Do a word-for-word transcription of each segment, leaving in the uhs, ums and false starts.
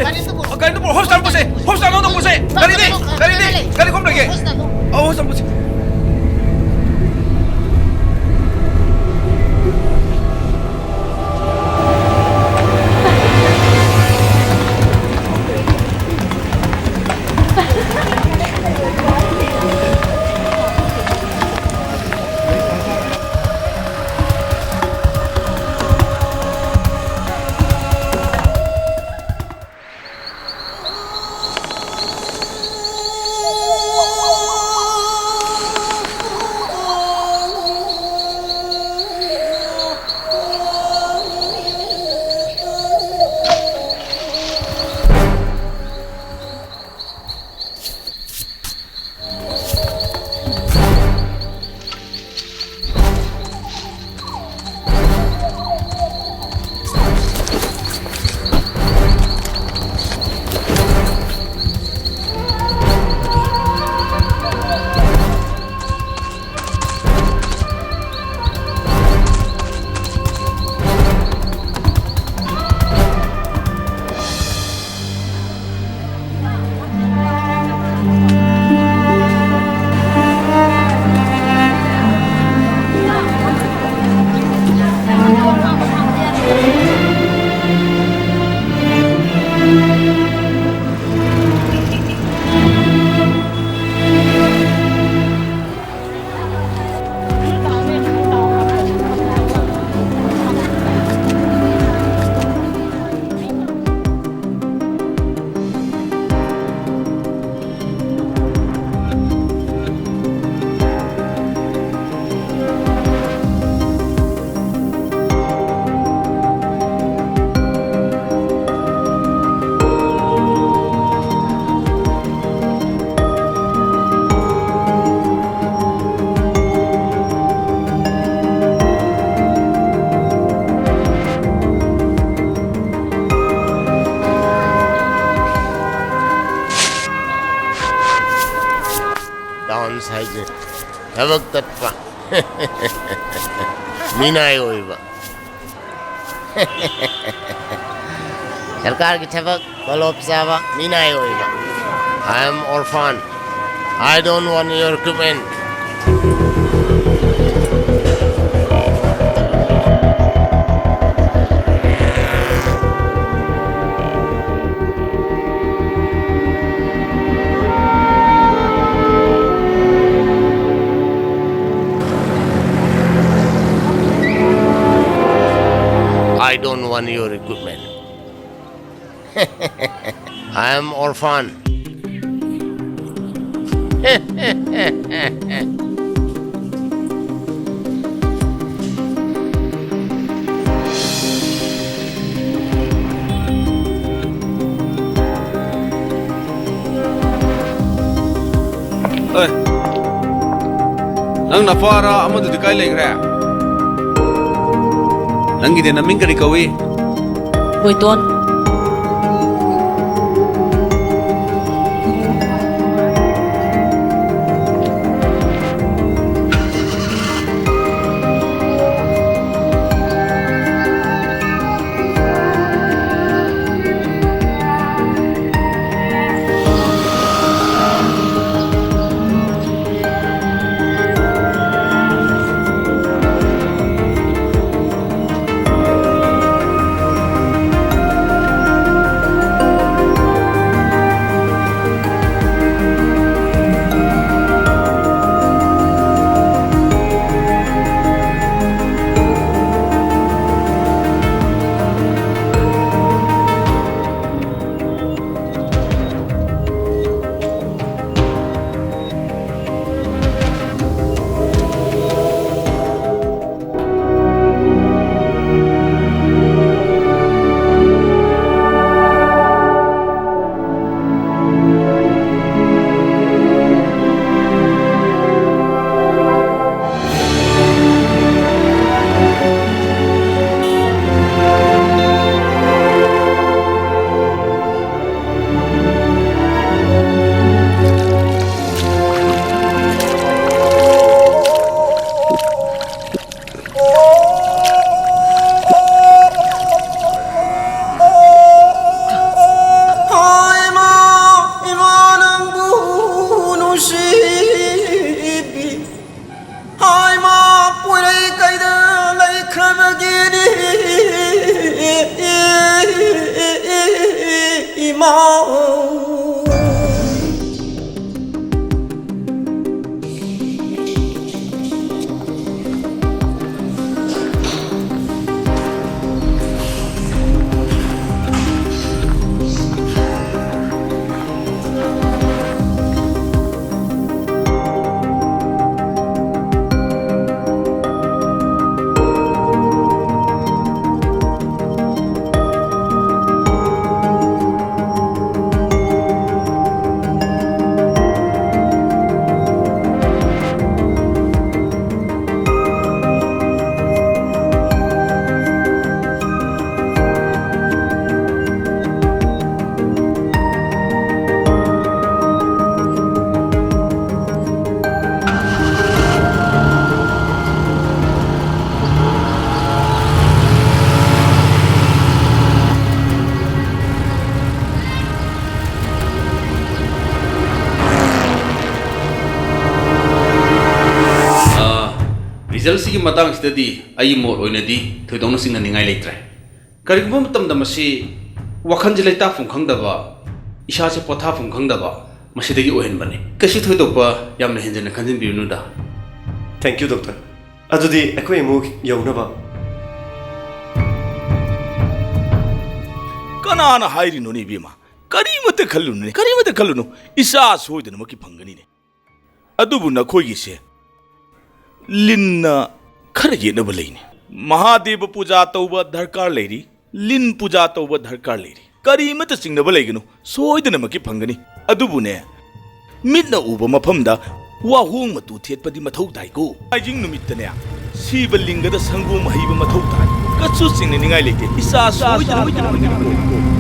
ꯒꯥꯔꯤꯗꯨꯕꯨ꯫ ꯒꯥꯔꯤꯗꯨꯕꯨ hospital ꯄꯨꯁꯦ, ꯍꯣꯁꯄꯤꯇꯥꯜꯗ ꯄꯨꯁꯦ꯫ ꯒꯥꯔꯤꯗꯤ, ꯒꯥꯔꯤꯗꯤ, ꯒꯥꯔꯤ ꯈꯣꯝꯂꯒꯦ꯫ ꯍꯣꯁꯄꯤꯇꯥꯜꯗ꯫ ꯑꯧ, ꯍꯣꯁꯄꯤꯇꯥꯜ ꯄꯨꯁꯦ꯫ ꯗꯥꯟꯁ ꯍꯥꯏꯁꯦ ꯊꯕꯛ ꯇꯠꯄ, ꯃꯤꯅꯥꯏ ꯑꯣꯏꯕ꯫ ꯁꯔꯀꯥꯔꯒꯤ ꯊꯕꯛ, ꯇꯣꯂꯣꯞ ꯆꯥꯕ, ꯃꯤꯅꯥꯏ ꯑꯣꯏꯕ꯫ I am orphan. I don't want your equipment. I don't want your equipment. I am orphan. ꯑꯦ, ꯅꯪ ꯅꯄꯥꯔ ꯑꯃꯗꯨꯗꯤ ꯀꯥꯏ ꯂꯩꯈ꯭ꯔꯦ? ꯅꯪꯒꯤꯗꯤ ꯅꯃꯤꯡ ꯀꯔꯤ ꯀꯧꯏ? ꯕꯣꯏꯇꯣꯟ꯫ more. ꯑꯥ, ꯔꯤꯖꯜꯁꯤꯒꯤ ꯃꯇꯥꯡꯁꯤꯗꯗꯤ ꯑꯩꯒꯤ ꯃꯣꯠ ꯑꯣꯏꯅꯗꯤ ꯊꯣꯏꯗꯣꯛꯅ ꯆꯤꯡꯅꯅꯤꯡꯉꯥꯏ ꯂꯩꯇ꯭ꯔꯦ꯫ ꯀꯔꯤꯒꯨꯝꯕ ꯃꯇꯝꯗ ꯃꯁꯤ ꯋꯥꯈꯜꯁꯦ ꯂꯩꯇꯥꯐꯝ ꯈꯪꯗꯕ, ꯏꯁꯥꯁꯦ ꯄꯣꯊꯥꯐꯝ ꯈꯪꯗꯕ, ꯃꯁꯤꯗꯒꯤ ꯑꯣꯏꯍꯟꯕꯅꯤ꯫ ꯀꯩꯁꯨ ꯊꯣꯏꯗꯣꯛꯄ ꯌꯥꯝꯅ ꯍꯦꯟꯖꯤꯟꯅ ꯈꯟꯖꯤꯟꯕꯤꯔꯨꯅꯨꯗ꯫ Thank you, doctor. ꯑꯗꯨꯗꯤ ꯑꯩꯈꯣꯏ ꯑꯃꯨꯛ ꯌꯧꯅꯕ꯫ ꯀꯅꯥꯅ ꯍꯥꯏꯔꯤꯅꯣꯅꯦ, ꯏꯕꯦꯝꯃ? ꯀꯔꯤꯃꯠꯇ ꯈꯜꯂꯨꯅꯨꯅꯦ, ꯀꯔꯤꯃꯠꯇ ꯈꯜꯂꯨꯅꯨ꯫ ꯏꯆꯥ ꯁꯣꯏꯗꯅꯃꯛꯀꯤ ꯐꯪꯒꯅꯤꯅꯦ꯫ ꯑꯗꯨꯕꯨ ꯅꯈꯣꯏꯒꯤꯁꯦ ꯂꯤꯟꯅ ꯈꯔ ꯌꯦꯠꯅꯕ ꯂꯩꯅꯦ꯫ ꯃꯍꯥꯗꯦꯕ ꯄꯨꯖꯥ ꯇꯧꯕ ꯗꯔꯀꯥꯔ ꯂꯩꯔꯤ, ꯂꯤꯟ ꯄꯨꯖꯥ ꯇꯧꯕ ꯗꯔꯀꯥꯔ ꯂꯩꯔꯤ꯫ ꯀꯔꯤꯃꯠꯇ ꯆꯤꯡꯅꯕ ꯂꯩꯒꯅꯨ, ꯁꯣꯏꯗꯅꯃꯛꯀꯤ ꯐꯪꯒꯅꯤ꯫ ꯑꯗꯨꯕꯨꯅꯦ, ꯃꯤꯠꯅ ꯎꯕ ꯃꯐꯝꯗ ꯋꯥꯍꯣꯡ ꯃꯇꯨ ꯊꯦꯠꯄꯗꯤ ꯃꯊꯧ ꯇꯥꯏꯀꯣ꯫ ꯅꯣꯡꯃꯥꯏꯖꯤꯡ ꯅꯨꯃꯤꯠꯇꯅꯦ, ꯁꯤꯕ ꯂꯤꯡꯒꯗ ꯁꯪꯒꯣꯝ ꯍꯩꯕ ꯃꯊꯧ ꯇꯥꯏ꯫ ꯀꯩꯁꯨ ꯆꯤꯡꯅꯅꯤꯡꯉꯥꯏ ꯂꯩꯇꯦ, ꯏꯆꯥ ꯁꯣꯏꯗꯅ ꯐꯪꯒꯅꯤꯀꯣ꯫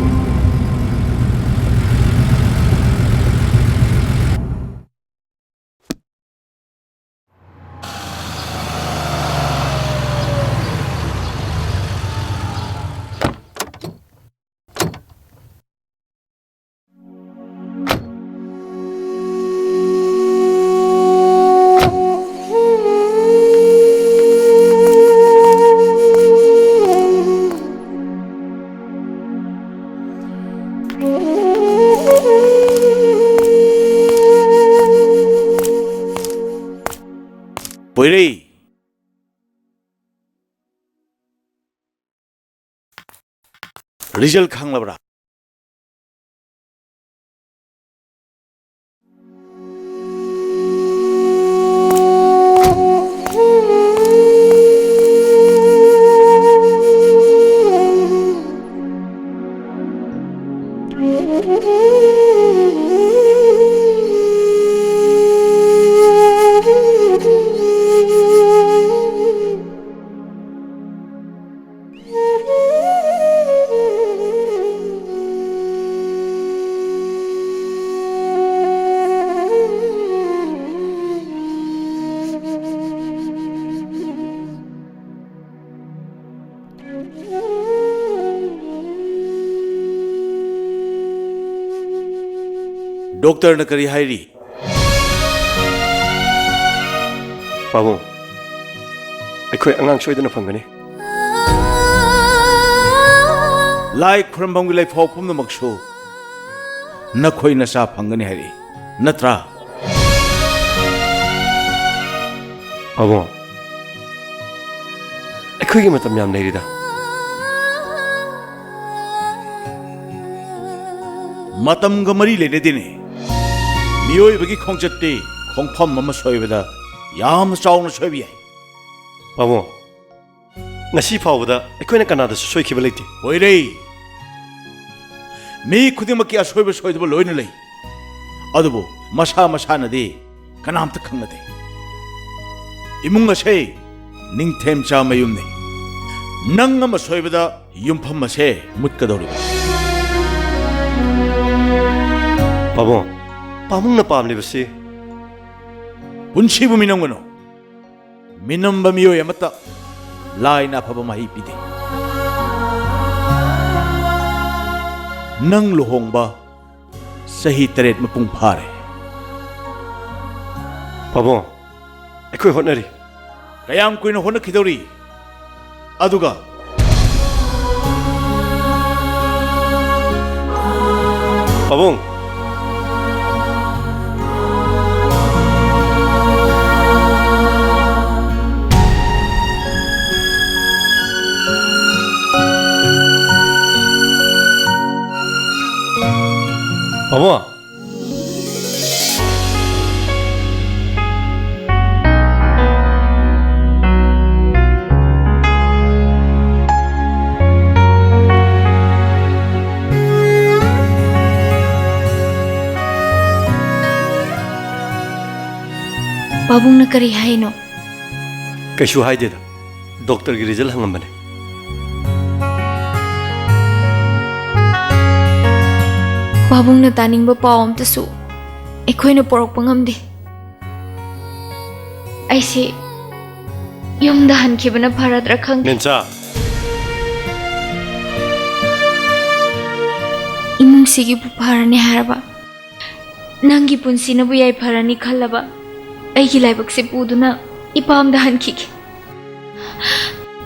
ꯔꯦ꯫ ꯔꯤꯖꯜ ꯈꯪꯂꯕ꯭ꯔꯥ? ꯗꯣꯛꯇꯔꯅ ꯀꯔꯤ ꯍꯥꯏꯔꯤ? ꯄꯥꯕꯨꯡ, ꯑꯩꯈꯣꯏ ꯑꯉꯥꯡ ꯁꯣꯏꯗꯅ ꯐꯪꯒꯅꯤ꯫ ꯂꯥꯏ ꯈꯨꯔꯝꯐꯝꯒꯤ ꯂꯩꯐꯥꯎ ꯄꯨꯝꯅꯃꯛꯁꯨ ꯅꯈꯣꯏ ꯅꯆꯥ ꯐꯪꯒꯅꯤ ꯍꯥꯏꯔꯛꯏ, ꯅꯠꯇ꯭ꯔꯥ? ꯄꯥꯕꯨꯡ, ꯑꯩꯈꯣꯏꯒꯤ ꯃꯇꯝ ꯌꯥꯝ ꯂꯩꯔꯤꯗ꯫ ꯃꯇꯝꯒ ꯃꯔꯤ ꯂꯩꯅꯗꯦꯅꯦ꯫ ꯃꯤꯑꯣꯏꯕꯒꯤ ꯈꯣꯡꯆꯠꯇꯤ ꯈꯣꯡꯐꯝ ꯑꯃ ꯁꯣꯏꯕꯗ ꯌꯥꯝꯅ ꯆꯥꯎꯅ ꯁꯣꯏꯕ ꯌꯥꯏ꯫ ꯄꯥꯕꯨꯡ, ꯉꯁꯤ ꯐꯥꯎꯕꯗ ꯑꯩꯈꯣꯏꯅ ꯀꯅꯥꯗꯁꯨ ꯁꯣꯏꯈꯤꯕ ꯂꯩꯇꯦ꯫ ꯑꯣꯏꯔꯦ꯫ ꯃꯤ ꯈꯨꯗꯤꯡꯃꯛꯀꯤ ꯑꯁꯣꯏꯕ ꯁꯣꯏꯗꯕ ꯂꯣꯏꯅ ꯂꯩ꯫ ꯑꯗꯨꯕꯨ ꯃꯁꯥ ꯃꯁꯥꯅꯗꯤ ꯀꯅꯥꯝꯇ ꯈꯪꯅꯗꯦ꯫ ꯏꯃꯨꯡ ꯑꯁꯦ ꯅꯤꯡꯊꯦꯝꯆꯥ ꯃꯌꯨꯝꯅꯤ꯫ ꯅꯪ ꯑꯃ ꯁꯣꯏꯕꯗ ꯌꯨꯝꯐꯝ ꯑꯁꯦ ꯃꯨꯠꯀꯗꯧꯔꯤꯕꯅꯤ꯫ ꯄꯥꯕꯨꯡ, ꯄꯥꯕꯨꯡꯅ ꯄꯥꯝꯂꯤꯕꯁꯤ? ꯄꯨꯟꯁꯤꯕꯨ ꯃꯤꯅꯝꯒꯅꯨ꯫ ꯃꯤꯅꯝꯕ ꯃꯤꯑꯣꯏ ꯑꯃꯠꯇ ꯂꯥꯏꯅ ꯑꯐꯕ ꯃꯍꯩ ꯄꯤꯗꯦ꯫ ꯅꯪ ꯂꯨꯍꯣꯡꯕ ꯆꯍꯤ ꯇꯔꯦꯠ ꯃꯄꯨꯡ ꯐꯥꯔꯦ꯫ ꯄꯥꯕꯨꯡ, ꯑꯩꯈꯣꯏ ꯍꯣꯠꯅꯔꯤ꯫ ꯀꯌꯥꯝ ꯀꯨꯏꯅ ꯍꯣꯠꯅꯈꯤꯗꯧꯔꯤ? ꯑꯗꯨꯒ ꯄꯥꯕꯨꯡ, ꯄꯥꯕꯨꯡꯅ ꯀꯔꯤ ꯍꯥꯏꯅꯣ? ꯀꯩꯁꯨ ꯍꯥꯏꯗꯦꯗ꯫ ꯗꯣꯛꯇꯔꯒꯤ ꯔꯤꯖꯜ ꯍꯪꯉꯝꯕꯅꯦ꯫ ꯄꯥꯕꯨꯡꯅ ꯇꯥꯅꯤꯡꯕ ꯄꯥꯎ ꯑꯝꯇꯁꯨ ꯑꯩꯈꯣꯏꯅ ꯄꯣꯔꯛꯄ ꯉꯝꯗꯦ꯫ ꯑꯩꯁꯦ ꯌꯨꯝꯗ ꯍꯟꯈꯤꯕꯅ ꯐꯔꯗ꯭ꯔꯥ ꯈꯪꯗꯦ꯫ ꯃꯦꯟꯆꯥ! ꯏꯃꯨꯡꯁꯤꯒꯤꯕꯨ ꯐꯔꯅꯤ ꯍꯥꯏꯔꯕ, ꯅꯪꯒꯤ ꯄꯨꯟꯁꯤꯅꯕꯨ ꯌꯥꯏꯐꯔꯅꯤ ꯈꯜꯂꯕ, ꯑꯩꯒꯤ ꯂꯥꯏꯕꯛꯁꯦ ꯄꯨꯗꯨꯅ ꯏꯄꯥꯝꯗ ꯍꯟꯈꯤꯒꯦ꯫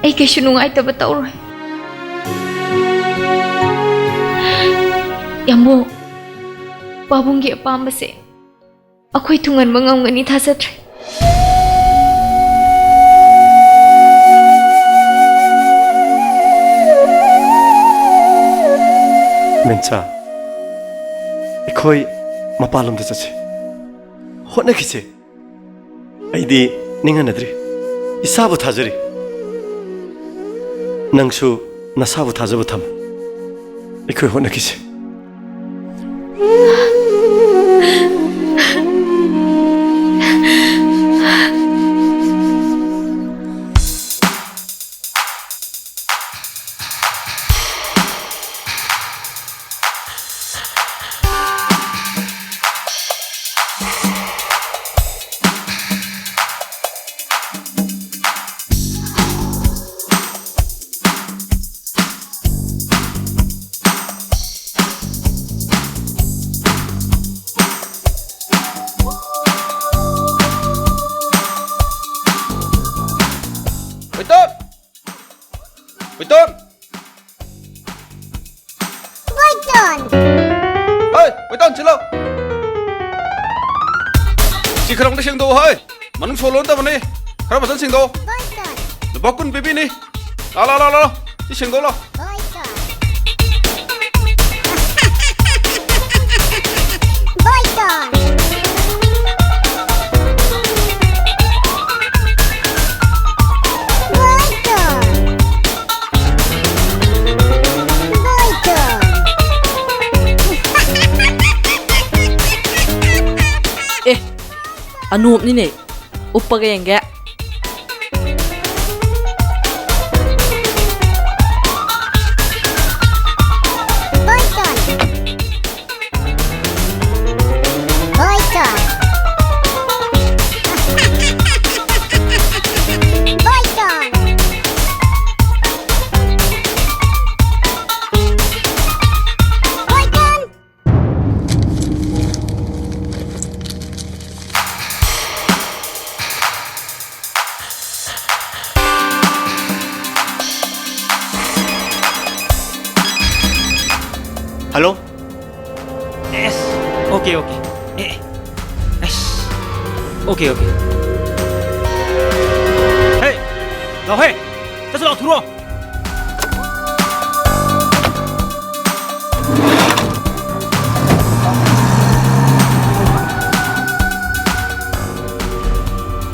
ꯑꯩ ꯀꯩꯁꯨ ꯅꯨꯡꯉꯥꯏꯇꯕ ꯇꯧꯔꯣꯏ꯫ ꯌꯥꯝꯕꯨꯡ, ꯄꯥꯕꯨꯡꯒꯤ ꯑꯄꯥꯝꯕꯁꯦ ꯑꯩꯈꯣꯏ ꯊꯨꯡꯍꯟꯕ ꯉꯝꯒꯅꯤ ꯊꯥꯖꯗ꯭ꯔꯦ꯫ ꯃꯦꯟꯆꯥ, ꯑꯩꯈꯣꯏ ꯃꯄꯥꯟꯂꯣꯝꯗ ꯆꯠꯁꯤ꯫ ꯍꯣꯠꯅꯈꯤꯁꯦ꯫ ꯑꯩꯗꯤ ꯅꯤꯡꯍꯟꯅꯗ꯭ꯔꯤ꯫ ꯏꯁꯥꯕꯨ ꯊꯥꯖꯔꯤ꯫ ꯅꯪꯁꯨ ꯅꯁꯥꯕꯨ ꯊꯥꯖꯕ ꯊꯝꯃꯨ꯫ ꯑꯩꯈꯣꯏ ꯍꯣꯠꯅꯈꯤꯁꯦ꯫ ꯍꯣꯏꯇꯣꯟ! ꯍꯣꯏꯇꯣꯟ! ꯕꯣꯏꯇꯣꯟ! ꯍꯣꯏ, ꯕꯣꯏꯇꯣꯟ, ꯁꯤꯜꯂꯣ! ꯁꯤ ꯈꯔ ꯑꯃꯨꯛꯇ ꯁꯦꯡꯗꯣꯛꯑꯣ, ꯍꯣꯏ! ꯃꯅꯨꯡ ꯁꯣ ꯂꯣꯟꯗꯕꯅꯤ꯫ ꯈꯔ ꯐꯖꯅ ꯁꯦꯡꯗꯣꯛꯑꯣ꯫ ꯕꯣꯏꯇꯣꯟ! ꯂꯨꯄꯥ ꯀꯨꯟ ꯄꯤꯕꯤꯅꯤ꯫ ꯂꯥ, ꯂꯥ, ꯂꯥ, ꯂꯥ, ꯂꯥ꯫ ꯁꯤ ꯁꯦꯡꯗꯣꯛꯂꯣ꯫ ꯕꯣꯏꯇꯣꯟ! ꯕꯣꯏꯇꯣꯟ! ꯕꯣꯏꯇꯣꯟ! ꯕꯣꯏꯇꯣꯟ! ꯑꯦ, ꯑꯅꯣꯞꯅꯤꯅꯦ꯫ ꯎꯞꯄꯒ ꯌꯦꯡꯒꯦ꯫ ꯍꯜꯂꯣ꯫ ꯑꯦꯁ, ꯑꯣꯀꯦ, ꯑꯣꯀꯦ꯫ ꯑꯦ, ꯑꯦꯁ, ꯑꯣꯀꯦ, ꯑꯣꯀꯦ꯫ ꯍꯦ, ꯂꯥꯎꯍꯦ꯫ ꯆꯠꯁꯤ ꯂꯥꯎ, ꯊꯨꯔꯣ꯫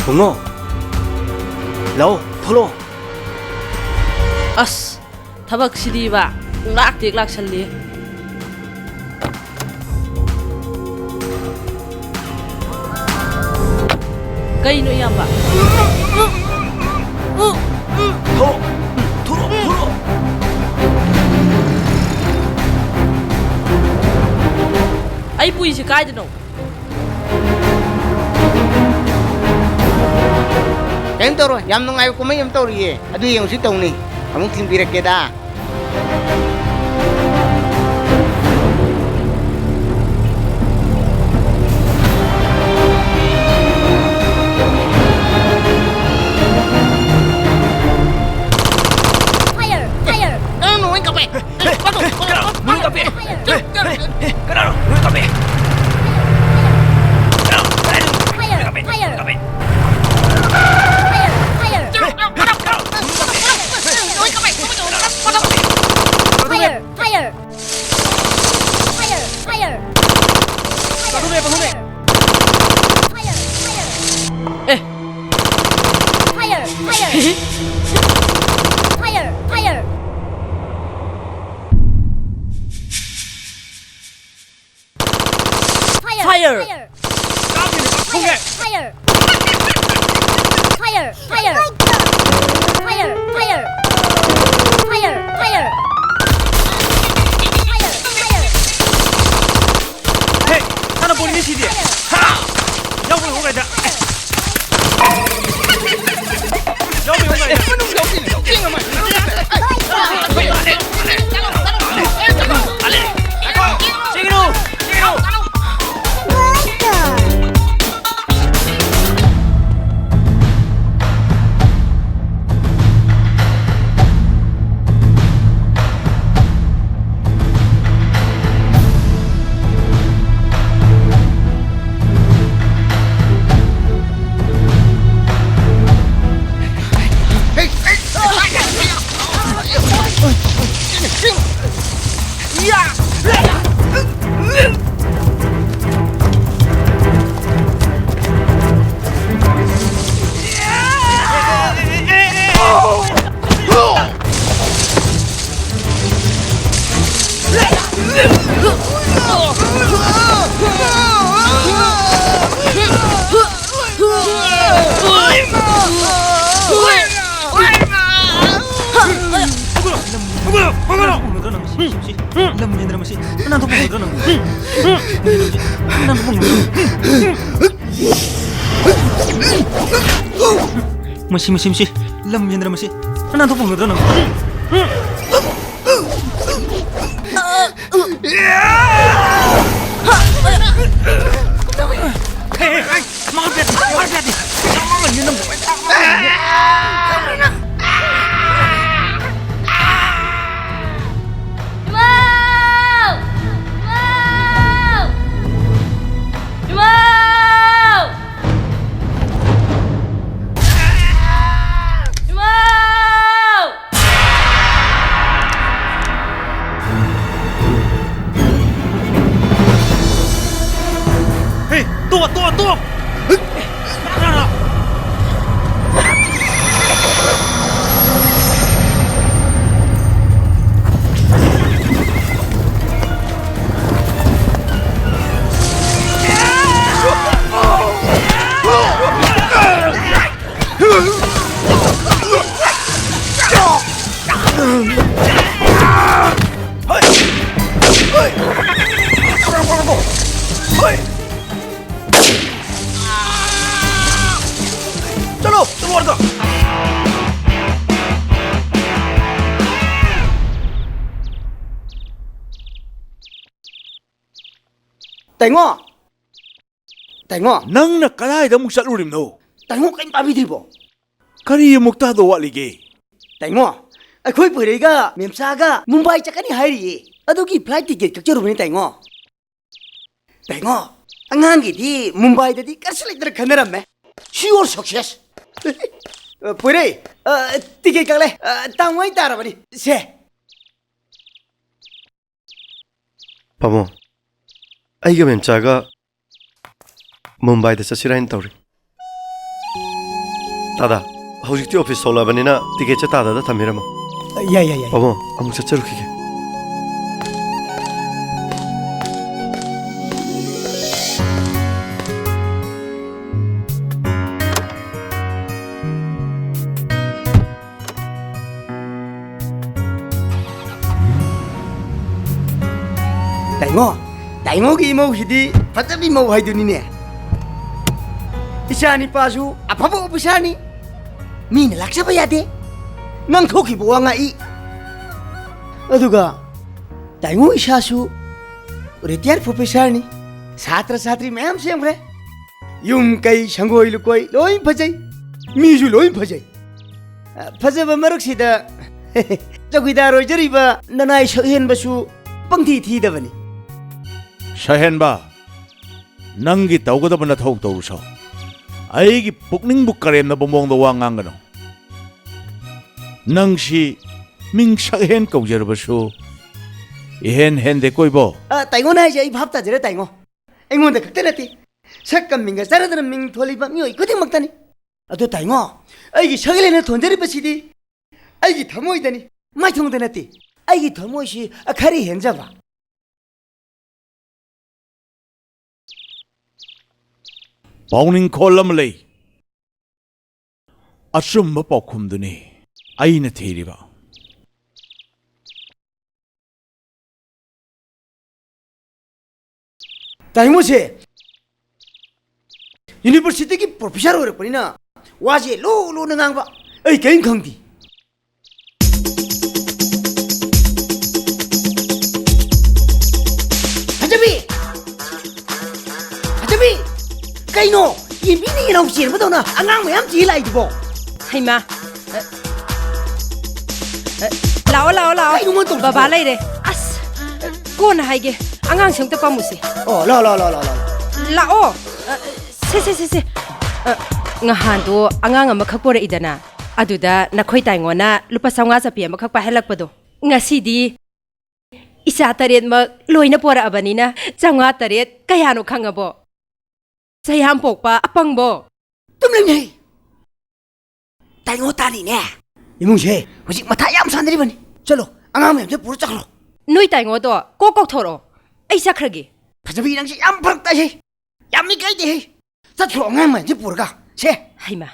ꯕꯨꯡꯉꯣ, ꯂꯥꯛꯑꯣ, ꯊꯣꯛꯂꯛꯑꯣ꯫ ꯑꯁ, ꯊꯕꯛꯁꯤꯗꯤꯕ, ꯄꯨꯡꯂꯥꯛ ꯇꯦꯛ ꯂꯥꯛꯁꯜꯂꯤ꯫ ꯀꯩꯅꯣ, ꯏꯌꯥꯝꯕ? ꯊꯣꯛꯂꯛꯑꯣ, ꯊꯣꯛꯂꯛꯑꯣ, ꯊꯣꯛꯂꯛꯑꯣ꯫ ꯑꯩ ꯄꯨꯏꯁꯦ ꯀꯥꯏꯗꯅꯣ? ꯀꯩꯝ ꯇꯧꯔꯣꯏ, ꯌꯥꯝ ꯅꯨꯡꯉꯥꯏꯕ ꯀꯨꯝꯍꯩ ꯑꯃ ꯇꯧꯔꯤꯌꯦ, ꯑꯗꯨ ꯌꯦꯡꯉꯨꯁꯤ ꯇꯧꯅꯤ꯫ ꯑꯃꯨꯛ ꯊꯤꯟꯕꯤꯔꯛꯀꯦꯗ꯫ Fire! Fire! ꯀꯅꯥꯅꯣ ꯅꯣꯏ ꯀꯥꯞꯄꯦ? ꯀꯅꯥꯅꯣ ꯅꯣꯏ ꯀꯥꯞꯄꯦ? ꯀꯅꯥꯅꯣ ꯅꯣꯏ ꯀꯥꯞꯄꯦ? ꯀꯅꯥꯅꯣ? ꯀꯗꯥꯏꯗꯅꯣ ꯅꯣꯏ ꯀꯥꯞꯄꯦ? ꯅꯣꯏ ꯀꯥꯞꯄꯦ? ꯅꯣꯏ ꯀꯥꯞꯄꯦ? Fire! Fire! Fire! Fire! ꯄꯥꯊꯨꯝꯃꯦ, ꯄꯥꯊꯨꯝꯃꯦ꯫ Fire! Fire! ꯑꯦ! Fire! Fire! Fire! Fire! Fire! Fire! Fire! ꯀꯥꯞꯈꯤꯅꯤ, ꯀꯥꯞꯊꯣꯛꯀꯦ꯫ Fire! Fire! Fire! Fire! Fire! Fire! Fire! Fire! Fire! Hey! ꯍꯥꯟꯅ ꯄꯣꯂꯤꯁꯤꯗꯤ! ꯍꯥ! ꯌꯥꯎꯕ ꯍꯧꯒꯗ! ꯌꯥꯎꯕ ꯍꯧꯒꯗ! ꯃꯅꯨꯡ ꯌꯥꯎꯕꯤꯅꯦ! ꯆꯦꯡ ꯑꯃ! ꯆꯦꯡꯒꯤꯅꯣ! ꯆꯦꯡꯒꯤꯅꯣ! ꯍꯧꯒꯠꯂꯣ! ꯍꯧꯒꯠꯂꯣ! ꯂꯝ ꯍꯦꯟꯗ꯭ꯔ ꯃꯁꯤ! ꯅꯅꯥꯟ ꯊꯣꯛꯄ ꯉꯝꯒꯗ꯭ꯔꯣ ꯅꯪ? ꯅꯅꯥꯟ ꯊꯣꯛꯄ ꯉꯝꯒꯗ꯭ꯔꯣ? ꯃꯁꯤ, ꯃꯁꯤ, ꯃꯁꯤ! ꯂꯝ ꯍꯦꯟꯗ꯭ꯔ ꯃꯁꯤ! ꯅꯅꯥꯟ ꯊꯣꯛꯄ ꯉꯝꯒꯗ꯭ꯔꯣ ꯅꯪ? ꯍꯦ, ꯍꯦ, ꯍꯦ! ꯃꯥ ꯄꯦꯠ! ꯃꯥ ꯄꯦꯠ! ꯆꯥꯎꯔꯅꯤ ꯅꯪ! ꯏꯃꯥꯎ! ꯏꯃꯥꯎ! ꯏꯃꯥꯎ! ꯏꯃꯥꯎ! ꯇꯥꯏꯉꯣ! ꯇꯥꯏꯉꯣ! ꯅꯪꯅ ꯀꯗꯥꯏꯗ ꯑꯃꯨꯛ ꯆꯠꯂꯨꯔꯤꯕꯅꯣ? ꯇꯥꯏꯉꯣ, ꯀꯩꯝ ꯇꯥꯕꯤꯗ꯭ꯔꯤꯕꯣ? ꯀꯔꯤ ꯑꯃꯨꯛ ꯇꯥꯗꯧ ꯋꯥꯠꯂꯤꯒꯦ? ꯇꯥꯏꯉꯣ, ꯑꯩꯈꯣꯏ ꯄꯣꯏꯔꯩꯒ ꯃꯦꯝꯆꯥꯒ ꯃꯨꯝꯕꯥꯏ ꯆꯠꯀꯅꯤ ꯍꯥꯏꯔꯤꯌꯦ꯫ ꯑꯗꯨꯒꯤ flight ticket ꯀꯛꯆꯔꯨꯕꯅꯤ ꯇꯥꯏꯉꯣ꯫ ꯇꯥꯏꯉꯣ, ꯑꯉꯥꯡꯒꯤꯗꯤ ꯃꯨꯝꯕꯥꯏꯗꯗꯤ ꯀꯔꯤꯁꯨ ꯂꯩꯇ꯭ꯔ ꯈꯟꯅꯔꯝꯃꯦ꯫ Sure success꯫ ꯄꯣꯏꯔꯩ, ꯑ, ticket ꯀꯛꯂꯦ꯫ ꯑ, ꯇꯥꯡ ꯋꯥꯏ ꯇꯥꯔꯕꯅꯤ꯫ ꯁꯦ꯫ ꯄꯥꯕꯨꯡ, ꯑꯩꯒ ꯃꯦꯝꯆꯥꯒ ꯃꯨꯝꯕꯥꯏꯗ ꯆꯠꯁꯤꯔꯥ ꯍꯥꯏꯅ ꯇꯧꯔꯤ꯫ ꯇꯥꯗꯥ, ꯍꯧꯖꯤꯛꯇꯤ office ꯊꯣꯛꯂꯛꯑꯕꯅꯤꯅ ticketꯁꯦ ꯇꯥꯗꯥꯗ ꯊꯝꯕꯤꯔꯝꯃꯣ꯫ ꯌꯥꯏ, ꯌꯥꯏ, ꯌꯥꯏ꯫ ꯄꯥꯕꯨꯡ, ꯑꯃꯨꯛ ꯆꯠꯆꯔꯨꯈꯤꯒꯦ꯫ ꯇꯥꯏꯉꯣ, ꯇꯥꯏꯉꯣꯒꯤ ꯏꯃꯧꯁꯤꯗꯤ ꯐꯖꯕꯤ ꯃꯧ ꯍꯥꯏꯗꯨꯅꯤꯅꯦ꯫ ꯏꯆꯥ ꯅꯤꯄꯥꯁꯨ ꯑꯐꯕ officerꯅꯤ꯫ ꯃꯤꯅ ꯂꯥꯛꯆꯕ ꯌꯥꯗꯦ꯫ ꯉꯥꯡꯊꯣꯛꯈꯤꯕ ꯋꯥ ꯉꯥꯛꯏ꯫ ꯑꯗꯨꯒ ꯇꯥꯏꯉꯣ ꯏꯁꯥꯁꯨ retire professorꯅꯤ꯫ ꯁꯥꯇ꯭ꯔ ꯁꯥꯇ꯭ꯔꯤ ꯃꯌꯥꯝ ꯁꯦꯝꯈ꯭ꯔꯦ꯫ ꯌꯨꯝ ꯀꯩ, ꯁꯪꯒꯣꯏ ꯂꯨꯀꯣꯏ ꯂꯣꯏ ꯐꯖꯩ꯫ ꯃꯤꯁꯨ ꯂꯣꯏ ꯐꯖꯩ꯫ ꯑ, ꯐꯖꯕ ꯃꯔꯛꯁꯤꯗ ꯆꯧꯀꯤꯗꯥꯔ ꯑꯣꯏꯖꯔꯤꯕ ꯅꯅꯥꯏ ꯁꯛꯍꯦꯟꯕꯁꯨ ꯄꯪꯊꯤ ꯊꯤꯗꯕꯅꯤ꯫ ꯁꯛꯍꯦꯟꯕ, ꯅꯪꯒꯤ ꯇꯧꯒꯗꯕ ꯅꯊꯧ ꯇꯧꯔꯨꯁꯣ꯫ ꯑꯩꯒꯤ ꯄꯨꯛꯅꯤꯡꯕꯨ ꯀꯔꯦꯝꯅꯕ ꯃꯑꯣꯡꯗ ꯋꯥ ꯉꯥꯡꯒꯅꯨ꯫ ꯅꯪꯁꯤ ꯃꯤꯡ ꯁꯛꯍꯦꯟ ꯀꯧꯖꯔꯕꯁꯨ ꯏꯍꯦꯟ ꯍꯦꯟꯗꯦꯀꯣ ꯏꯕꯣ꯫ ꯑ, ꯇꯥꯏꯉꯣꯅ ꯍꯥꯏꯁꯦ ꯑꯩ ꯚꯥꯞ ꯇꯥꯖꯔꯦ ꯇꯥꯏꯉꯣ꯫ ꯑꯩꯉꯣꯟꯗ ꯈꯛꯇ ꯅꯠꯇꯦ, ꯁꯛꯀ ꯃꯤꯡꯒ ꯆꯥꯟꯅꯗꯅ ꯃꯤꯡ ꯊꯣꯜꯂꯤꯕ ꯃꯤꯑꯣꯏ ꯈꯨꯗꯤꯡꯃꯛꯇꯅꯤ꯫ ꯑꯗꯣ ꯇꯥꯏꯉꯣ, ꯑꯩꯒꯤ ꯁꯛꯍꯦꯟꯅ ꯊꯣꯟꯖꯔꯤꯕꯁꯤꯗꯤ ꯑꯩꯒꯤ ꯊꯃꯣꯏꯗꯅꯤ, ꯃꯥꯏꯊꯣꯡꯗ ꯅꯠꯇꯦ꯫ ꯑꯩꯒꯤ ꯊꯃꯣꯏꯁꯤ ꯈꯔ ꯍꯦꯟꯖꯕ꯫ ꯄꯥꯎꯅꯤꯡꯈꯣꯜ ꯑꯃ ꯂꯩ꯫ ꯑꯆꯨꯝꯕ ꯄꯥꯎꯈꯨꯝꯗꯨꯅꯤ ꯑꯩꯅ ꯊꯤꯔꯤꯕ꯫ ꯇꯥꯏꯉꯣꯁꯦ universityꯒꯤ professor ꯑꯣꯏꯔꯛꯄꯅꯤꯅ ꯋꯥꯁꯦ ꯂꯨ ꯂꯨꯅ ꯉꯥꯡꯕ, ꯑꯩ ꯀꯔꯤꯝ ꯈꯪꯗꯦ꯫ ꯐꯖꯕꯤ! ꯀꯩꯅꯣ? ꯌꯦꯟꯕꯤꯅ ꯌꯦꯅꯥꯎ ꯆꯦꯟꯕꯗꯧꯅ ꯑꯉꯥꯡ ꯃꯌꯥꯝ ꯆꯦ ꯂꯥꯛꯏꯗꯨꯕꯣ? ꯍꯩꯃꯥ꯫ ꯑ, ꯑ, ꯂꯥꯛꯑꯣ, ꯂꯥꯛꯑꯣ, ꯂꯥꯛꯑꯣ꯫ ꯀꯩꯅꯣ ꯃꯣꯏ ꯇꯧꯔꯤꯁꯤꯕꯣ? ꯕꯕꯥ ꯂꯩꯔꯦ꯫ ꯑꯁ, ꯀꯣꯟꯅ ꯍꯥꯏꯒꯦ꯫ ꯑꯉꯥꯡꯁꯦ ꯑꯝꯇ ꯄꯝꯃꯨꯁꯦ꯫ ꯑꯣ, ꯂꯥꯛꯑꯣ, ꯂꯥꯛꯑꯣ, ꯂꯥꯛꯑꯣ, ꯂꯥꯛꯑꯣ, ꯂꯥꯛꯑꯣ꯫ ꯂꯥꯛꯑꯣ꯫ ꯑ, ꯁꯦ, ꯁꯦ, ꯁꯦ, ꯁꯦ꯫ ꯑ, ꯉꯍꯥꯟꯗꯣ ꯑꯉꯥꯡ ꯑꯃꯈꯛ ꯄꯣꯔꯛꯏꯗꯅ, ꯑꯗꯨꯗ ꯅꯈꯣꯏ ꯇꯥꯏꯉꯣꯅ ꯂꯨꯄꯥ ꯆꯥꯝꯃꯉꯥ ꯆꯞꯄꯤ ꯑꯃꯈꯛ ꯄꯥꯏꯍꯜꯂꯛꯄꯗꯣ꯫ ꯉꯁꯤꯗꯤ ꯏꯆꯥ ꯇꯔꯦꯠꯃꯛ ꯂꯣꯏꯅ ꯄꯣꯔꯛꯑꯕꯅꯤꯅ, ꯆꯥꯝꯃꯉꯥ ꯇꯔꯦꯠ ꯀꯌꯥꯅꯣ ꯈꯪꯉꯕꯣ? ꯆꯩꯍꯥꯝ ꯄꯣꯛꯄ ꯑꯄꯪꯕꯣ꯫ ꯇꯨꯃꯤꯟ ꯂꯩꯅꯦ꯫ ꯇꯥꯏꯉꯣ ꯇꯥꯅꯤꯅꯦ꯫ ꯏꯃꯨꯡꯁꯦ ꯍꯧꯖꯤꯛ ꯃꯊꯥ ꯌꯥꯝ ꯁꯥꯟꯅꯔꯤꯕꯅꯤ꯫ ꯆꯠꯂꯣ, ꯑꯉꯥꯡ ꯃꯌꯥꯝꯁꯦ ꯄꯨꯔ ꯆꯠꯈ꯭ꯔꯣ꯫ ꯅꯣꯏ ꯇꯥꯏꯉꯣꯗꯣ ꯀꯣꯛ ꯀꯧꯊꯣꯔꯛꯑꯣ꯫ ꯑꯩ ꯆꯠꯈ꯭ꯔꯒꯦ꯫ ꯐꯖꯕꯤ, ꯅꯪꯁꯦ ꯌꯥꯝ ꯐꯔꯛ ꯇꯥꯏꯍꯦ꯫ ꯌꯥꯝ ꯏꯀꯥꯏꯗꯦꯍꯦ꯫ ꯆꯠꯈ꯭ꯔꯣ, ꯑꯉꯥꯡ ꯃꯌꯥꯝꯁꯦ ꯄꯨꯔꯒ꯫ ꯁꯦ꯫ ꯍꯩꯃꯥ,